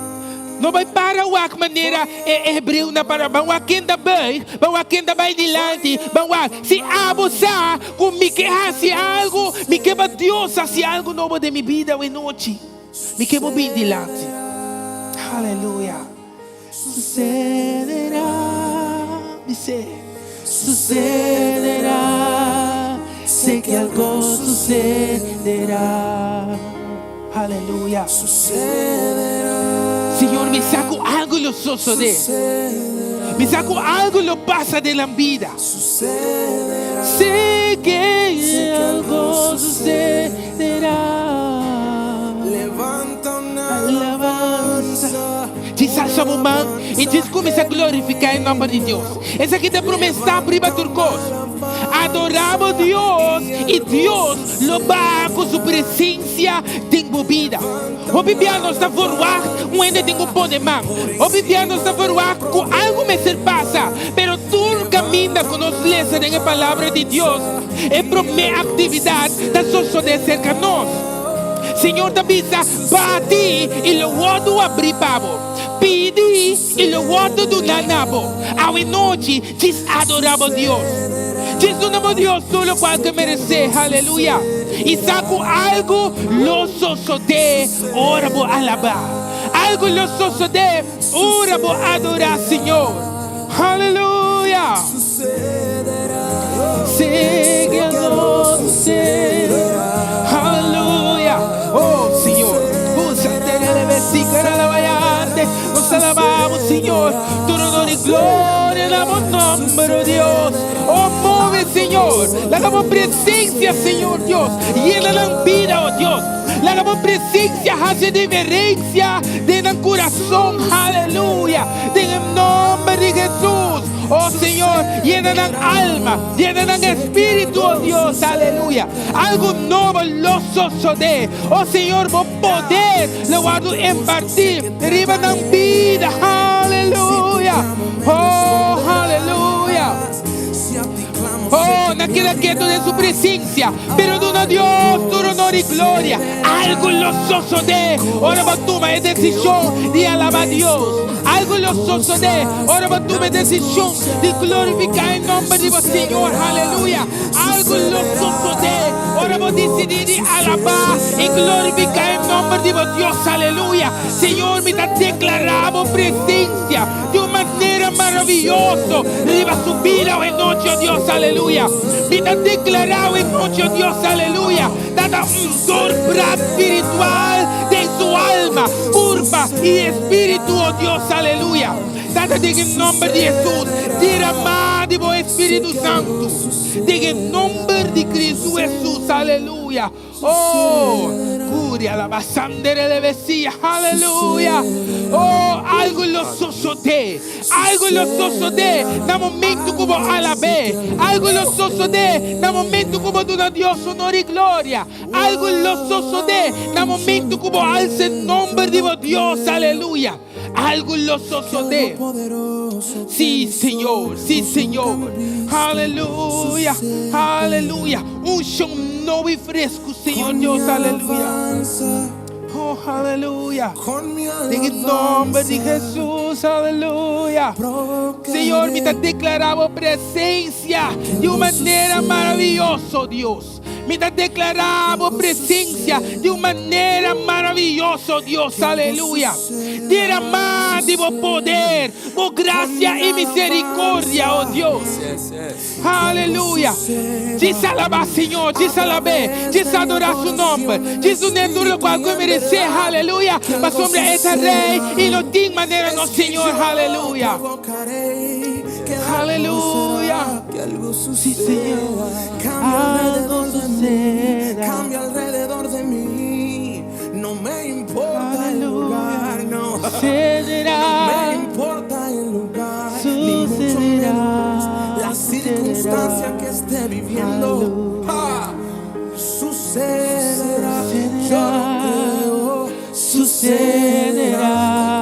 No bai para wak manera e hebreunan para. Ban wak ken ta buig, ban wak ken ta bai dilanti, ban wak. Si abo sa ku mi ke hasi algu, mi ke pa Dios hasi algu nobo den mi bida awe nochi, mi ke bo bin dilanti. Aleluya. Sucederá, bis'é. Sucederá, Sé que algo sucederá. Aleluya. Señor, mi sa ku algo lo sosodé. Mi sa ku algo lo pasa den nan bida. Sé que algo sucederá. Levanta una Alabanza. Djis alsa bo man i djis kuminsá glorifiká e nòmber di Dios. Esaki ta e promé stap riba tur kos. Adorá bo Dios i Dios lo baha ku su presensia den bo bida. Hopi bia nos ta verwagt un hende tin ku pone man. Hopi bia nos ta verwagt ku algu mester pasa. Pero tur kaminda ku nos lesa den e Palabra di Dios, e promé aktividat ta sosodé serka nos. Señor ta bisa, Bati i lo wòrdu abrí pa bo. Pidi i lo wòrdu duná na bo. Awe nochi djis adorá bo Dios. Djis duna bo Dios tur lokual ku e meresé. Aleluya! I sa ku algu lo sosodé ora bo alabá. Algu lo sosodé ora bo adorá Señor. Aleluya! Sé que algo sucederá. Aleluya! Oh, Señor. Nos alabamos, Señor. Tur honor y gloria na bo nomber, oh Dios. Oh, move, Señor. Laga bo presencia, Señor Dios. Yena nan bida, oh Dios. Laga bo presencia haci diferencia den nan curason. Aleluya. Den e nomber di Jesús. Oh Señor, yena nan alma, yena nan espíritu, oh Dios. Aleluya. Algo nobo lo sosode. Oh Señor, bo poder lo wordo impartí riba nan bida. Aleluya. Oh, aleluya. Oh, nan keda keto den su presencia, pero duna Dios tur honor y gloria. Algo lo sosode ora bo tuma e decision di alaba Dios. Algo lo sosode ora bo tuma e decision di glorifica e nomber di bo Señor. Aleluya. Algo lo sosodé ora bo disidí di alabá i glorifiká e nòmber di bo Dios. Aleluya! Señor, mi ta deklará bo presensia di un manera maravioso riba su bida awe nochi, o Dios. Aleluya! Mi ta deklará awe nochi, o Dios, aleluya, ta ta un dorbrá spiritual den su alma, kurpa i espíritu, o Dios. Aleluya! Tata, den e nòmber di Hesus, deramá di bo Espíritu Santu. Den e nòmber di Cristo Hesus, aleluya. Oh, curia la basandere le besia, aleluya. Oh, algo lo sosodé, algo lo sosodé na momento ku bo alab'é. Algo lo sosodé na momento ku bo duna Dios honor i gloria. Algo lo sosodé na momento ku bo alsa e nòmber di bo Dios, aleluya. Algo lo sosodé. Sí, Señor. Sí, Señor. Aleluya. Aleluya. Unshon nobo i fresku, Señor Dios. Aleluya. Oh, aleluya. Den e nomber di Jesús. Aleluya. Señor, mi ta deklará bo presensia di un manera maraviyoso, Dios. Mi ta deklará bo presensia di un manera maravioso, Dios, aleluya. Deramá di bo poder, bo grasia i miserikordia, o Dios. Aleluya. Djis alabá Señor, djis alab'é, djis adorá su nòmber, djis dun'é tur lokual ku e meresé, aleluya, pasobra e ta Rei i no tin manera nos Señor, aleluya. Aleluya. Sí, Señor. Algo suceda. Cambia alrededor de mí. No me importa el lugar, no. Sucederá. No me importa el lugar, ni mucho menos la circunstancia que esté viviendo. Ah, sucederá. Yo lo creo. Sucederá.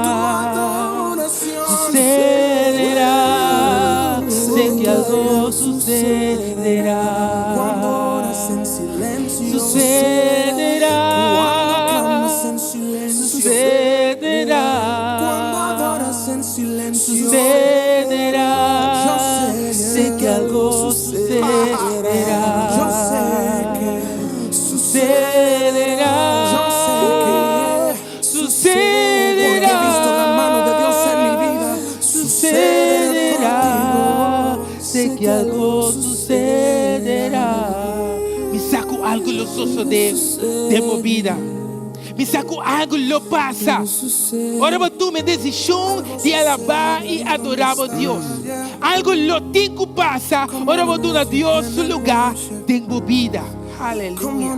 Tu adoración Sucederá. Sé que algo sucederá. Cuando oras en silencio. Sucederá. Cuando clamas en silencio. Sucederá. Cuando adoras en silencio. Sucederá. Yo sé, Sé que algo sucederá. Yo sé que Sucederá. Yo sé que Sucederá. Porque he visto la mano de Dios en mi vida. Sucederá. Sé que algo sucederá. algu lo sosodé den bo bida. Mi sa ku algu lo pasa ora bo tuma e desishon di alabá i adorá bo Dios. Algu lo tin ku pasa ora bo duna Dios su lugá den bo bida. Aleluya!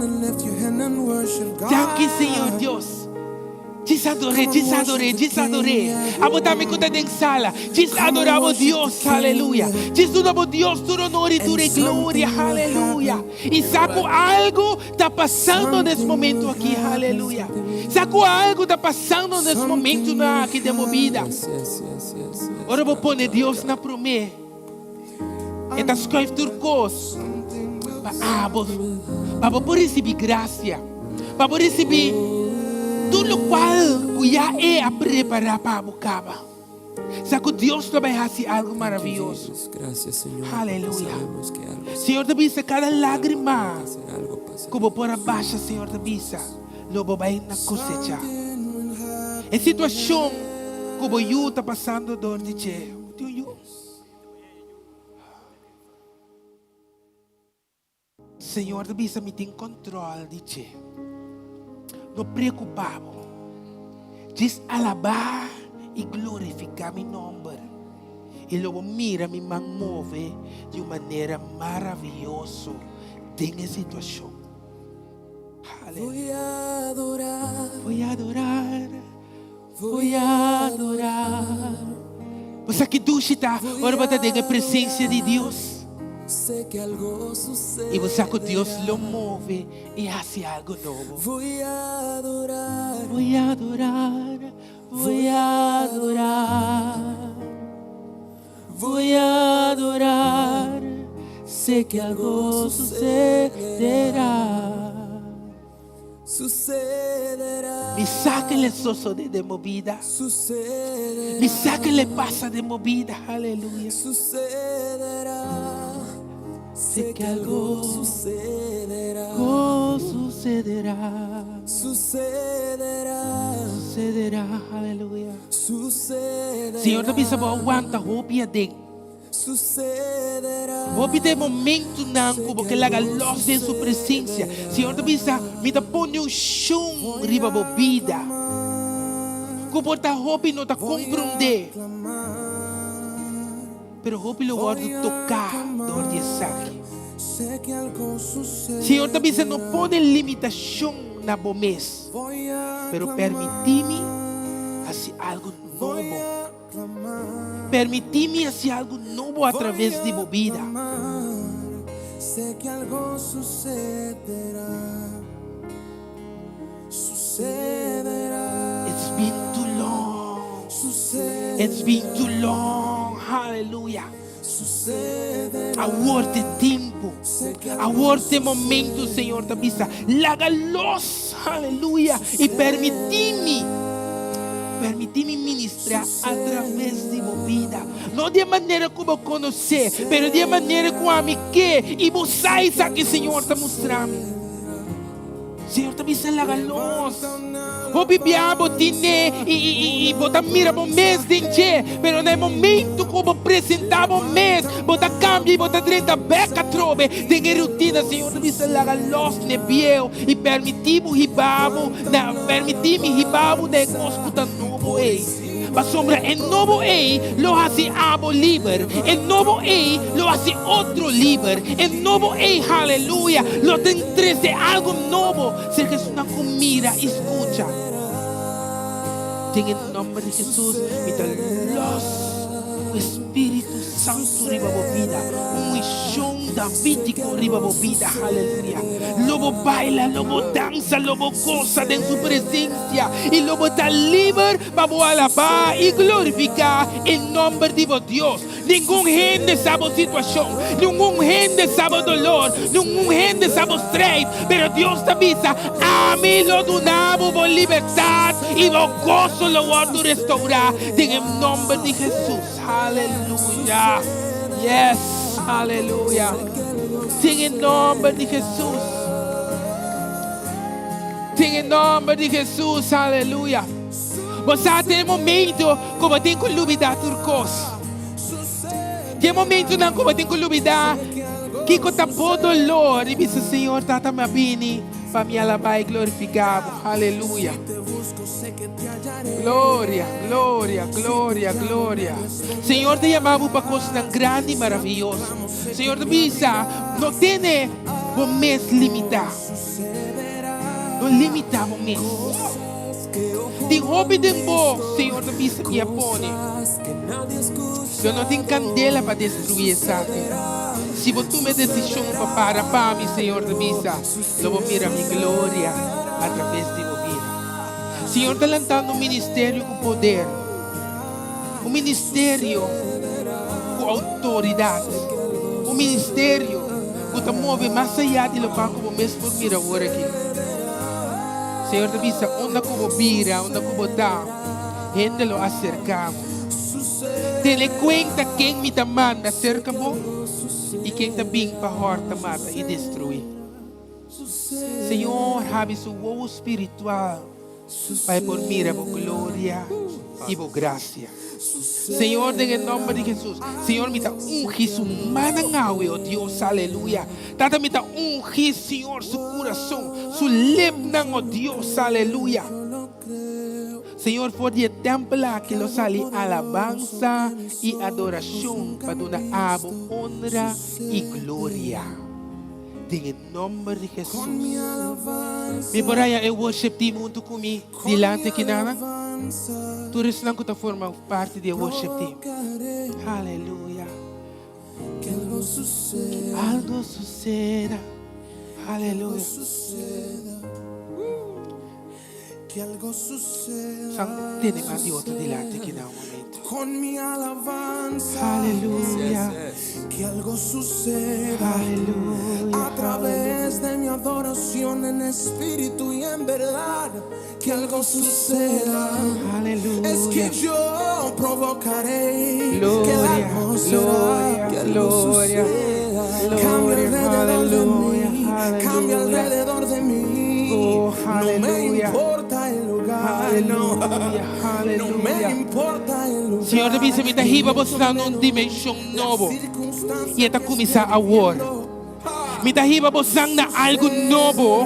Danki Señor Dios. Djis ador'é, djis ador'é, djis ador'é. Abo tambe ku ta den sala, djis adorá bo Dios, aleluya. Djis duna bo Dios tur honor i tur e gloria, aleluya. I sa ku algu ta pasando nes momento aki, aleluya. Sa ku algu ta pasando nes momentunan aki den bo bida. Ora bo pone Dios na promé, E ta skuif tur kos pa abo, pa bo por risibí grasia, pa bo risibí tur lokual ku ya E a prepará pa bo kaba. Sa ku Dios lo bai hasi algu maravioso. Aleluya. Señor ta bisa kada lágrima ku bo por a basha, Señor ta bisa, lo bo bai na kosechá. E situashon ku bo yu ta pasando dor di dje, bo tin un yu? Señor ta bisa mi tin control di dje. No preocupa bo. Djis alaba y glorifica mi nomber. Y lo bo mira mi man move di un manera maraviyoso den e situacion. Aleluya. Voy a adorar. Voy a adorar. Bo sa ki dushi ta ora bo ta den e presencia di Dios? I bo sa ku Dios lo move i hasi algu nobo. Voy a adorar. Voy a adorar. Voy a adorar. Voy a adorar. Sé que algo sucederá. Mi sa ke le sosode den bo bida. Mi sa ke le pasa den bo bida. Aleluya. Sé que algo sucederá. Sucederá. Aleluya. Señor ta bisa bo awanta hopi aden. Hopi ta e momentunan ku bo ke laga lòs den su presensia. Señor ta bisa, Mi ta pone un shon riba bo bida ku por ta hopi no ta komprondé, pero hopi lo wòrdu toká dor di esaki. Señor ta bisa, No pone limitashon na bo mes, pero permití mi hasi algu nobo. Permití mi hasi algu nobo atraves di bo bida. It's been too long, it's been too long, hallelujah. Awor t'e tempu, awor t'e momentu, Señor ta bisa, laga los, aleluya, i permití mi, permití mi ministrá atraves di bo bida. No di e manera ku bo konosé, pero di e manera ku ami ke, i bo sa esaki Señor ta mustra mi. Señor ta bisa laga los. Hopi bia bo tine i bo ta mira bo mes den dje, pero na e momento ku bo presenta bo mes, bo ta kambia i bo ta drenta bek atrobe den e rutina. Señor ta bisa laga los n'e bieu i permití bo hiba bo na, permití mi hiba bo na e kos ku ta nobo ei. Pasobra e nobo ei lo hasi abo liber, e nobo ei lo hasi otro liber, e nobo ei, haleluya, lo tin trese algu nobo serka esunnan ku mira i skucha. Den e nòmber di Hesus mi ta lòs ku e Spiritu Santu riba bo bida, un unshon davídiko riba bo bida, haleluya. Lo bo baila, lo bo dansa, lo bo gosa den su presensia i lo bo ta liber pa bo alabá i glorifiká e nòmber di bo Dios. Ningun hende sa bo situashon, ningun hende sa bo dolor, ningun hende sa bo strijd, pero Dios ta bisa, Ami lo duna bo bo libertat i bo goso lo wòrdu restourá den e nòmber di Hesus. Aleluya! Yes! Aleluya! Den e nòmber di Hesus. Den e nòmber di Hesus. Aleluya! Bo sa den e momento ku bo tin ku lubidá tur kos. Den e momentonan ku bo tin ku lubidá. Kiko ta bo dolor i bisa Señor Tata mi a bini pa mi alabá i glorifiká bo. Aleluya. Gloria, gloria, gloria, gloria. Señor ta yama bo pa kosnan grandi i maravioso. Señor ta bisa, no tene bo mes limitá. No limitá bo mes. Tin hopi den bo, Señor ta bisa, mi a pone. Lo no tin kandela pa destruí esaki. Si bo tuma e desishon pa para pa mi, Señor ta bisa, lo bo mira mi gloria a traves di bo bida. Señor ta lantando un ministerio ku poder, un ministerio ku outoridat, un ministerio ku ta move mas ayá di lokual ku bo mes por mira awor aki. Señor ta bisa, unda ku bo bira, unda ku bo ta, hende lo aserká bo. Tene kuenta ken mi ta manda serka bo i ken ta bin pa hòrta, mata i destruí. Señor habri su wowo spiritual pa e por mira bo gloria i bo gracia. Señor den e nomber di Jesus. Señor mi ta ungi su mannan awe oh Dios aleluya. Tata mi ta ungi Señor su curason, su lepnan oh Dios aleluya. Señor for di e tempel aki lo sali alabansa i adoracion pa duna abo honra i gloria. Den e nomber di Jesus. Mi por haya e worship team hunto cu mi dilanti aki nana? Tur esnan cu ta forma parti di e worship team. Haleluya. Algo suceda. Haleluya. Que algo suceda. San tene mas di otro dilanti aki na un momento. Con mi alabanza. Aleluya. Que algo suceda. Aleluya. A través de mi adoración en espíritu y en verdad. Que algo suceda. Aleluya. Es que yo provocaré. Gloria, que algo será. gloria, Que algo gloria, suceda. gloria, Cambia alrededor de aleluya, mí. Cambia aleluya. alrededor de mí. Oh, No me aleluya. importa el lugar. No. Aleluya, No me aleluya. importa el lugar. Señor ta bisa mi ta hiba boso na un dimension nobo. I e ta kuminsá awor. Mi ta hiba bosan na algu nobo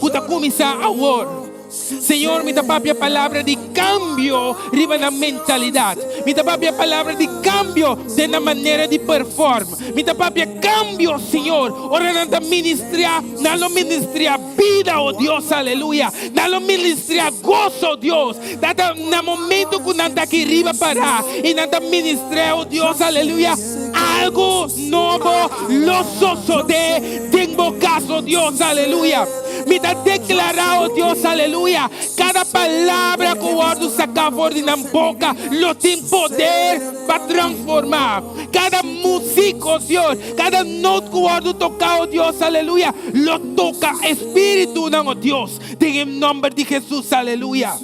ku ta kuminsá awor. Señor, mi ta papia palabra di kambio riba nan mentalidat. Mi ta papia palabra di kambio den nan manera di perform. Mi ta papia kambio, Señor, ora nan ta ministriá, nan lo ministriá bida, o Dios, aleluya. Nan lo ministriá goso, o Dios. Tata, na momento ku nan ta aki riba pará i nan ta ministrá, o Dios, aleluya, algu nobo lo sosodé den bo kas, o Dios, aleluya. Mi ta deklará, o Dios, aleluya, kada palabra ku wòrdu saká for di nan boka lo tin poder pa transformá. Kada musik, o Señor, kada not ku wòrdu toká, o Dios, aleluya, lo toka espiritunan, o Dios, den e nòmber di Jesus, aleluya.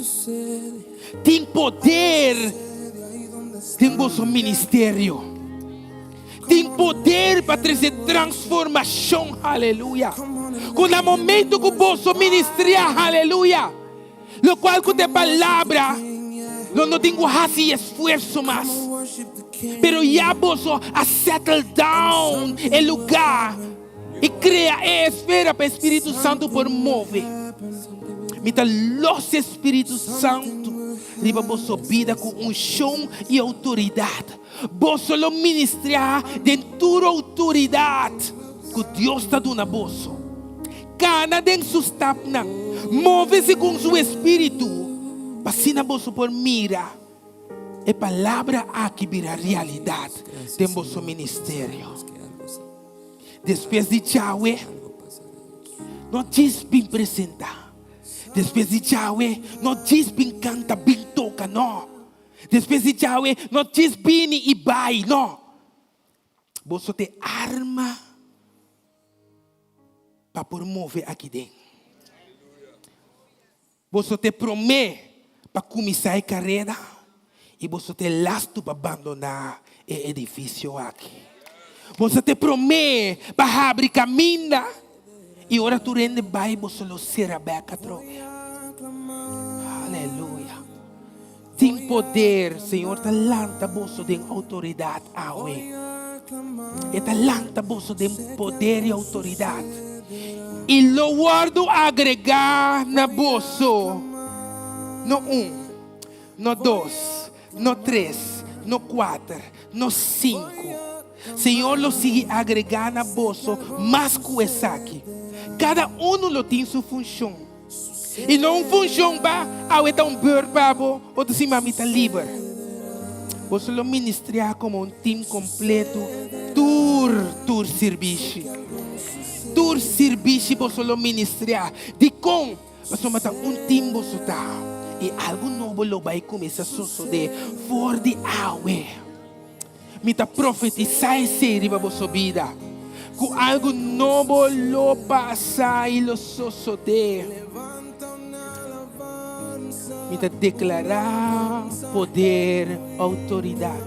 Tin poder den boso ministerio. Tin poder pa trese transformashon, aleluya. Ku na momento ku boso ministria, aleluya, lokual ku ta e palabra, lo no tin ku hasi esfuerso mas. Pero ya boso a settle down e lugá i krea e esfera pa e Spiritu Santu por move. Mi ta los e Spiritu Santu riba boso bida ku unshon i outoridat. Boso lo ministrá den tur outoridat ku Dios ta duna boso. Kana den su stapnan, move segun su espíritu, pa asina boso por mira e palabra aki bira realidat den boso ministerio. Despues di djawe, no djis bin presentá. Despues di djawe, no djis bin kanta, bin toka, no. Despues di djawe no djis bini i bai, no. Boso ta e arma pa por move aki den. Boso ta e promé pa kuminsá e kareda i boso ta e lastu pa bandoná e edifisio aki. Boso ta e promé pa habri kaminda i ora tur hende bai boso lo sera bèk atrobe. Aleluya. Tin poder, Señor ta lanta boso den autoridad awe. E ta lanta boso den poder i outoridat, i lo wòrdu agregá na boso no un, no dos, no tres, no kuater, no sinku. Señor lo sigui agregá na boso mas ku esaki. Kada unu lo tin su funshon. I no un funshon pa awe ta un beurt pa bo, otro siman mi ta liber. Boso lo ministriá komo un tim kompletu tur tur sirbishi. Tur sirbishi boso lo ministriá. Dikon? Pasobra ta un tim boso ta, i algu nobo lo bai kuminsá sosodé for di awe. Mi ta profetisá esei riba boso bida, ku algu nobo lo pasa i lo sosodé. Mi ta deklará poder, outoridat.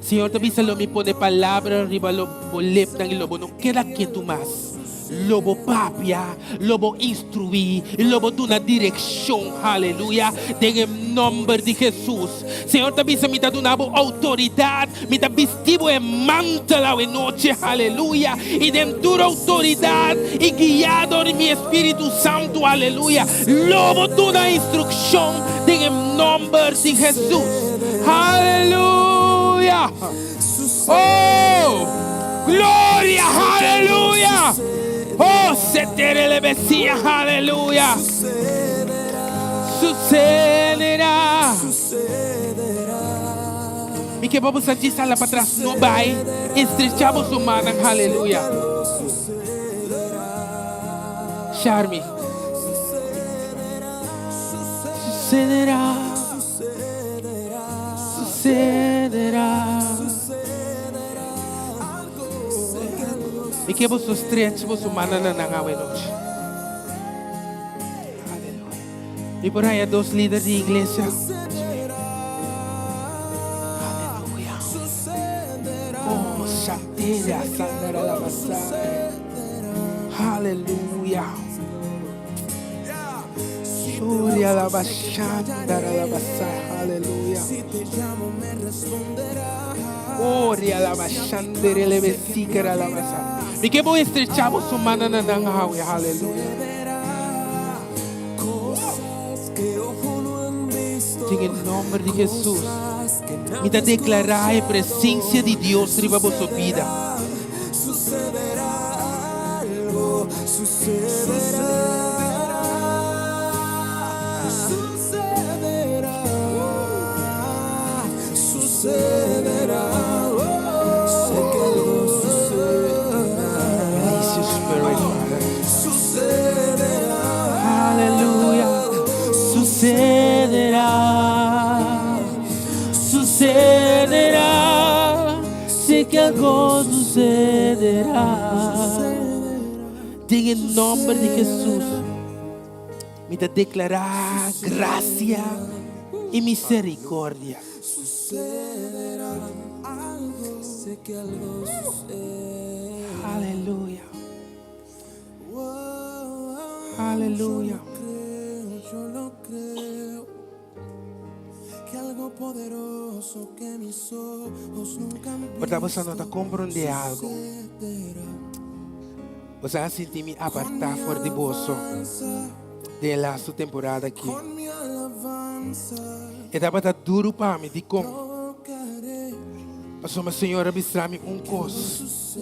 Señor ta bisa, Lo mi pone palabra riba lo bo lepnan i lo bo no keda ketu mas. Lo bo papia, lo bo instruí i lo bo duna direkshon, haleluya, den e nòmber di Hesus. Señor ta bisa, Mi ta duna bo outoridat, mi ta bisti bo e mantel awe nochi, haleluya, i den tur outoridat i guiá dor di mi Espíritu Santu, haleluya, lo bo duna instrukshon den e nòmber di Hesus. Haleluya! Oh! Gloria! Haleluya! Oh, seterele Mesías, haleluya! Sucederá. Mi ke pa bo sa djis hala patras, no bai, estrechá boso mannan, haleluya. Sharmi. Sucederá. Sucederá. Mi ke boso stretch boso mannan na nan awe nochi. Aleluya. Mi por haya dos lider di iglesia. Aleluya. Oh, Shanteria, Sandra la Basai. Aleluya. Gloria la Bashandara la Basai. Aleluya. Gloria la Bashandere le Besikera la Basai. Mi ke bo estrechá boso mannan na nan awe. Aleluya. Den e nomber di Hesus, mi ta deklará e presensia di Dios riba boso bida. Release your spirit, Father. Aleluya. Sucederá. Sucederá. Sé que algo sucederá. Den e nomber di Jesús, mi ta deklará gracia i misericordia. Aleluya. Aleluya. Por ta boso no ta comprende algo. Boso a sinti mi apartá for di boso den e lastu temporada aki. E tabata duru pa mi. Dikon? Pasobra Señor a bistra mi un kos.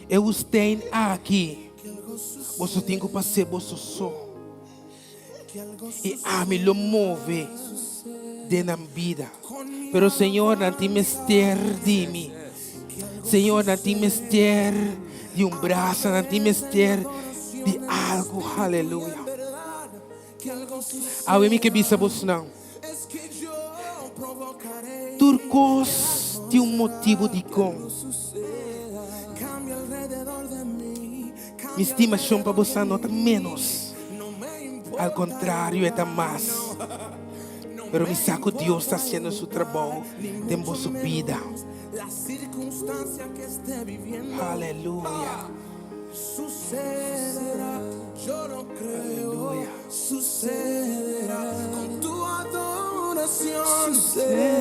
E woestijn aki, boso tin ku pas'é boso so. I ami lo move den nan bida. Pero Señor, nan tin mester di mi. Señor, nan tin mester di un brasa, nan tin mester di algu. Haleluya. Awe mi ke bisa bosnan, tur kos tin un motibu dikon. Mi stimashon pa bosan no ta ménos, al kontrario e ta mas. Pero mi sa ku Dios ta hasiendo su trabou den boso bida. Aleluya! Aleluya! Sucederá, sucederá.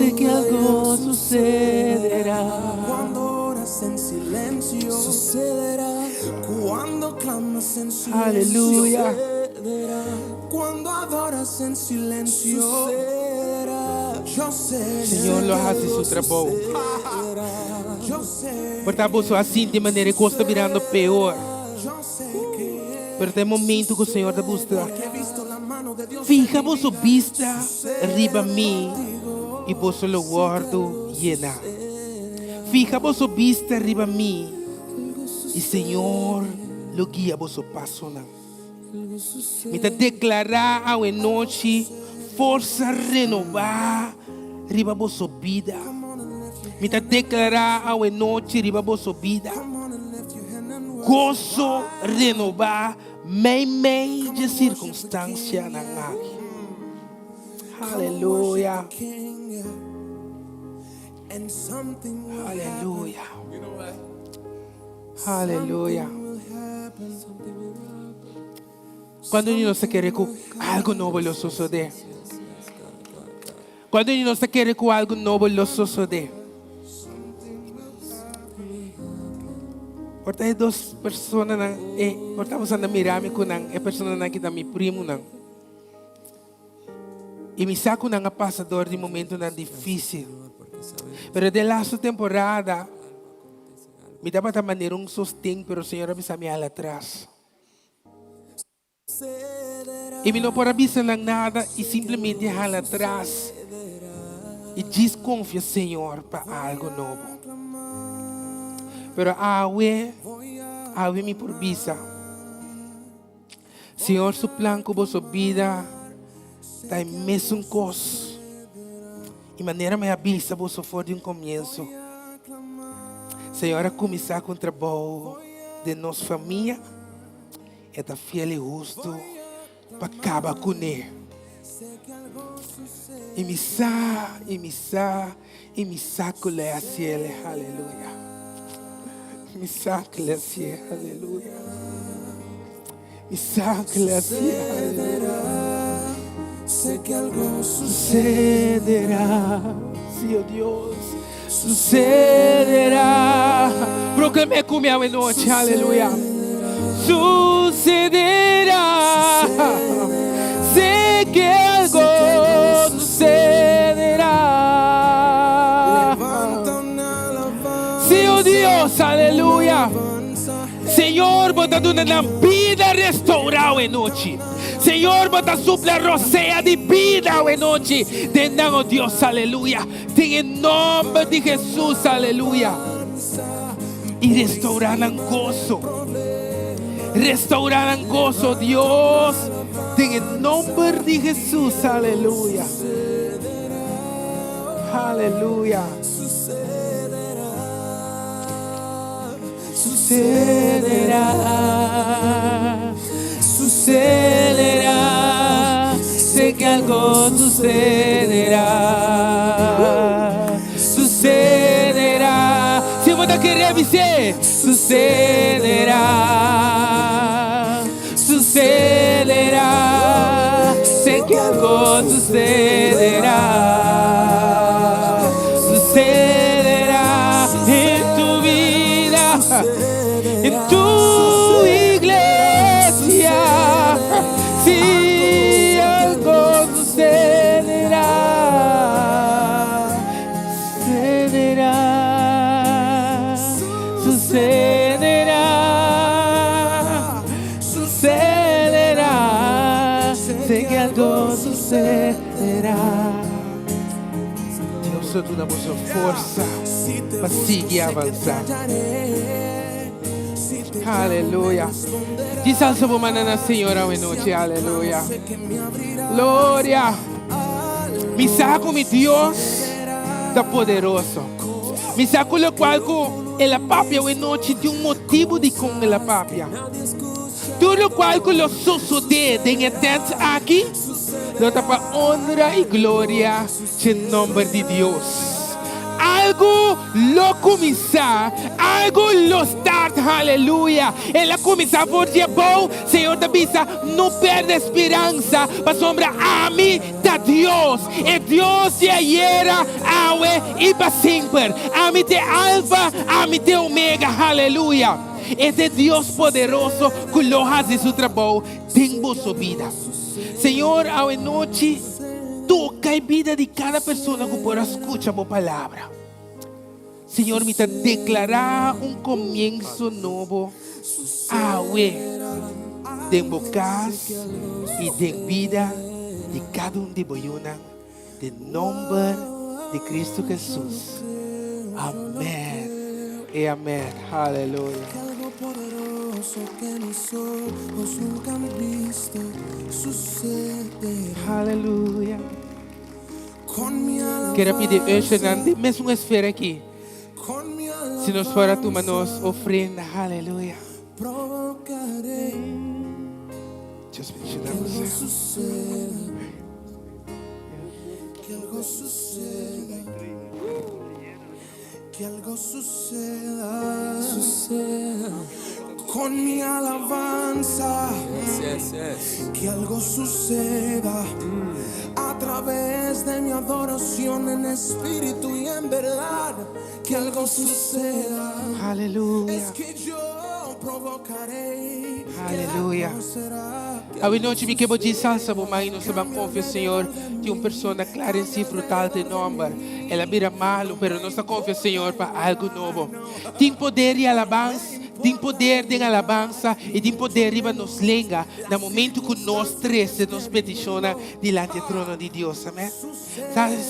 Sé que algo sucederá. Cuando oras en silencio, sucederá. Cuando clamas en silencio, Aleluya. sucederá. Cuando adoras en silencio, sucederá. Yo sé, Señor lo hasi su trabou. Yo sé, Por ta boso a sinti manera kos ta birando peor. yo sé que Pero tin momento ku Señor ta buska. he visto la mano de Dios. Fiha boso bista riba mi i boso lo wòrdu yená. Fiha boso bista riba mi i Señor lo guia boso pasonan. Mi ta deklará awe nochi forsa renobá riba boso bida. Mi ta deklará awe nochi riba boso bida. Goso renobá meimei di sirkunstansianan aki. Aleluya. King, and something will Aleluya. Aleluya. happen. Kuantu di nos ke ku algu nobo lo sosodé? Kuantu di nos ke ku algu nobo lo sosodé? Por ta dos personanan, por ta anda mira mi ku nan, e personanan ku ta mi primonan. I mi sa ku nan a pasa dor di momentonan difísil. Pero den laatste temporada, mi tabata manera un sosten, pero Señor a bisa mi hala atras. I mi no por a bisa nan nada i simplemente hala atras. I konfia Señor pa algu nobo. Pero awe, awe mi por bisa. Señor, su plan ku boso bida ta mesun kos. I manera mi a bisa boso for di un komienso. Señor a kuminsá ku trabou di nos famia. E ta fiel i hustu pa kaba kuné. I mi sa, i mi sa, i mi sa ku lo hasié, aleluya. Mi sa ku lo hasié, aleluya. Mi sa ku lo hasié, aleluya. Sé que algo Sucederá, sí, oh Dios, sucederá. Proklam'é ku mi anochi, aleluya. Sucederá. Sé que algo sucederá. Levanta una alabanza. Sí, oh Dios, aleluya. Señor, bo ta duna nan bida restourá anochi. Señor, bo ta supla rosea di bida anochi. Den nan, oh Dios, aleluya. Den nòmber di Hesus, aleluya. I restourá nan goso. Restourá nan goso, Dios. Den nòmber di Hesus, aleluya. Aleluya. Sucederá, sucederá, sé que algo sucederá, sucederá. Si bo kere bisa, sucederá, sucederá, sé que algo sucederá, sucederá en tu vida, en tu iglesia. Si algo sucederá, sucederá, sucederá, sucederá. Sé que algo sucederá. Dios ta duna boso forsa pa sigui avansá. Aleluya. Kisas bo manda na Señor anochi, aleluya. Gloria. Mi sa ku mi Dios ta poderoso. Mi sa ku lokual ku el a papia anochi tin un motibu di kon el a papia. Tur lokual ku lo sosodé den e tent aki, lo ta pa honra i gloria den nòmber di Dios. Algu lo kuminsá, algu lo start, aleluya. El a kuminsá for di abou, Señor ta bisa, no pèrdè speransa, pasobra ami ta Dios. E Dios di ayera, awe i pa semper. Ami ta e Alfa, ami ta e Omega. Haleluya! E ta e Dios poderoso ku lo hasi su trabou den boso bida. Señor, awe nochi toka e bida di kada persona ku por a skucha bo palabra. Señor, mi ta deklará un komienso nobo awe den bo kas i den bida di kada un di bo yunan, den nomber di Cristo Jesus. Amèn i amèn. Haleluya. Haleluya. Kere pidi ushernan den mesun esfera aki si nos por a tuma nos ofrenda. Haleluya. Dios bendiciona boso. Que algo suceda, suceda con mi alabanza. Yes, yes, yes. Que algo suceda a través de mi adoración en espíritu y en verdad. Que algo suceda. Aleluya. Es que yo provocaré. que Aleluya. algo será. Awe nochi mi ke bo djis alsa bo man i nos ta ban konfia Señor tin un persona Clarence Frutal ta e nomber. El a bira malu pero nos ta konfia Señor pa algu nobo. Tin poder di alabans, tin poder den alabansa i tin poder riba nos lenga na momento ku nos trese nos petishonnan dilanti e trono di Dios. Amen.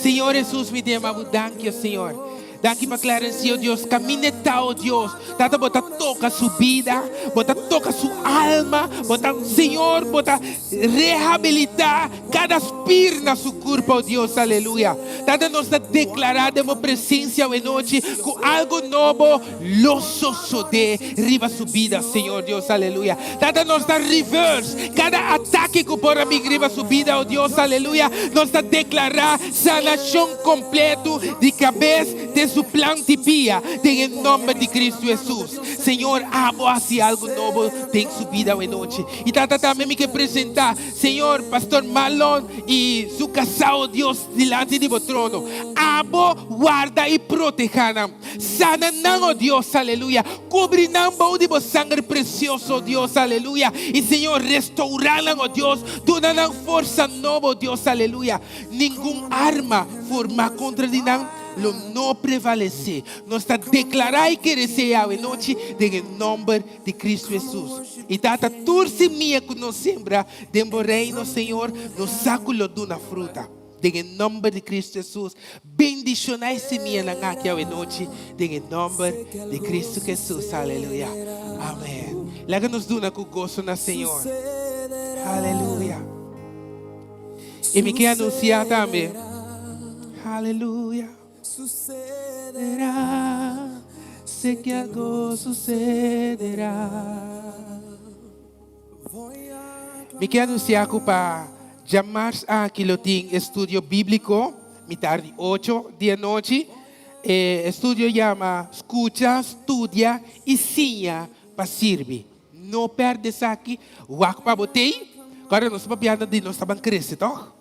Señor Jesus mi ta yama bo danki o Señor. Danki pa Clarence, oh Dios. Caminda e ta, oh Dios. Tata, bo ta toca su bida, bo ta toca su alma, bo ta, Señor, bo ta rehabilita cada spier na su curpa, oh Dios. Aleluya. Tata, nos ta declara den bo presencia awe nochi cu algo nobo lo sosode riba su bida, Señor Dios. Aleluya. Tata, nos ta reverse cada atake cu por a bin riba su bida, oh Dios. Aleluya. Nos ta declara Sanashon kompleto di kabes te su plan di pia den e nomber di Cristo Jesus. Señor, abo hasi algo nobo den su bida awe nochi. I tata tambe mi ke presenta Señor Pastor Marlon i su kasao Dios dilanti di bo trono. Abo warda i proteha nan. Sana nan, o Dios, aleluya. Kubri nan bou di bo sanger presioso, o Dios, aleluya. I Señor restoura nan, o Dios. Duna nan forsa nobo, o Dios, aleluya. Ningun arma formá kontra di nan lo no prevalesé. Nos ta deklará i kere esei awe nochi den e nòmber di Kristu Hesus. I Tata, tur simia ku nos sembra den bo Reino, Señor, nos sa ku lo duna fruta. Den e nòmber di Kristu Hesus, bendishoná e simianan aki awe nochi den e nòmber di Kristu Hesus. Aleluya. Amèn. Laga nos duna ku goso na Señor. Aleluya. I mi ke anunsiá tambe. Aleluya. Sucederá, sé que algo sucederá. Mi ke anunsiá ku pa djamars aki lo tin estudio bíbliko mitar di ocho di anochi. E estudio yama Skucha, Studia i Siña pa Sirbi. No perde esaki, wak pa bo tei. Kòrda nos ta papiando di nos ta ban krese tòg?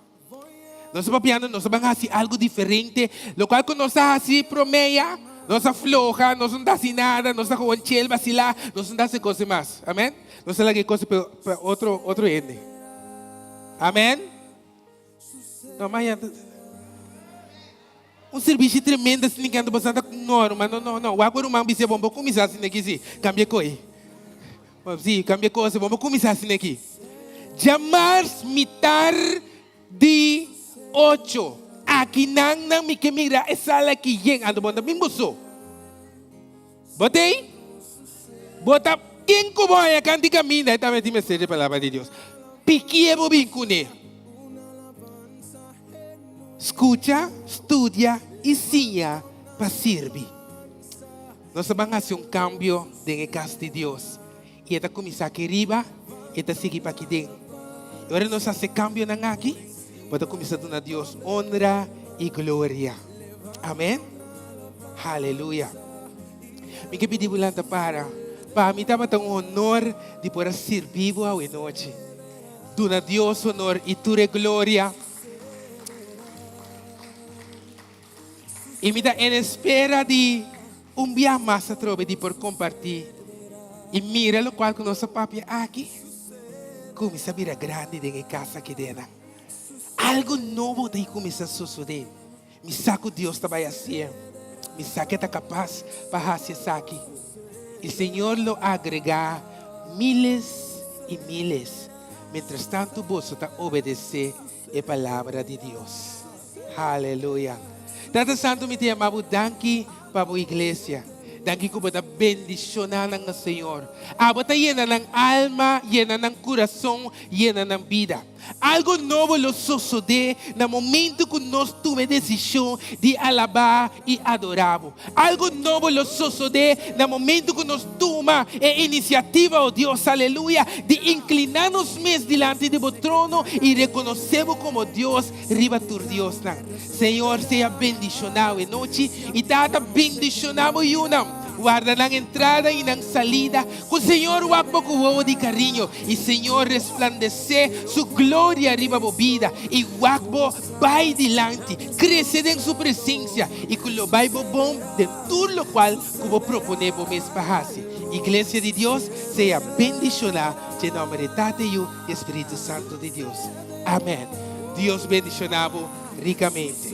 Nos ta papiando nos ta ban hasi algu diferente. Lokual ku nos a hasi promé ya, nos a floha, nos no ta hasi nada, nos ta gewoon chel basilá, nos no ta hasi kos mas. Amèn? Nos ta laga e kos pa otro otro hende. Amèn? No, mañana. Un sirbishi tremendo asina ki anto boso ta no ruman no no no wak bo ruman bisa bon bo kuminsá asina aki si kambia koi si kambia kos bon bo kuminsá asina aki djamars mitar di ocho aki nan nan mi ke mira e sala aki yen anto bo no ta bin bo so bo tei bo ta ken ku bo haña kanti kaminda e tambe tin mester di palabra di Dios pikie bo bin kuné. Skucha, studia i siña pa sirbi. Nos ta ban hasi un kambio den e kas di Dios i e ta kuminsá aki riba i e ta sigui pa aki den. I ora nos hasi e kambionan aki, bo ta kuminsá duna Dios onra i gloria. Amen. Haleluya. Mi ke pidi bo lanta para. Pa mi tabata un honor di por a sirbi bo awe nochi. Duna Dios honor i tur e gloria. I mi ta en espera di un bia mas atrobe di por kompartí i mira lokual ku nos a papia aki kuminsá bira grandi den e kas aki den nan. Algu nobo ta kuminsá sosodé. Mi sa ku Dios ta bai hasié. Mi sa ku e ta kapas pa hasi esaki. I Señor lo agregá miles i miles mientrastantu boso ta obedesé e Palabra di Dios. Haleluya! Tata Santu, mi ta yama bo danki pa bo iglesia. Danki ku bo ta bendishoná nan, Señor. Abo ta yena nan alma, yena nan kurason, yena nan bida. Algo nobo lo sosodé na momento ku nos tuma e desishon di alabá i adorá bo. Algo nobo lo sosodé na momento ku nos tuma e inisiativa, o Dios, aleluya, di inkliná nos mes dilanti di bo trono i rekonosé bo komo Dios riba tur diosnan. Señor sea bendishoná awe nochi i Tata bendishoná bo yunan. Warda nan entrada i nan salida. Ku Señor wak bo ku wowo di kariño i Señor resplandesé su gloria riba bo bida i wak bo bai dilanti, krese den su presensia i ku lo bai bo bon den tur lokual ku bo proponé bo mes pa hasi. Iglesia di Dios sea bendishoná dje nòmber di Tata, Yu i Spiritu Santu di Dios. Amèn. Dios bendishoná bo rikamente.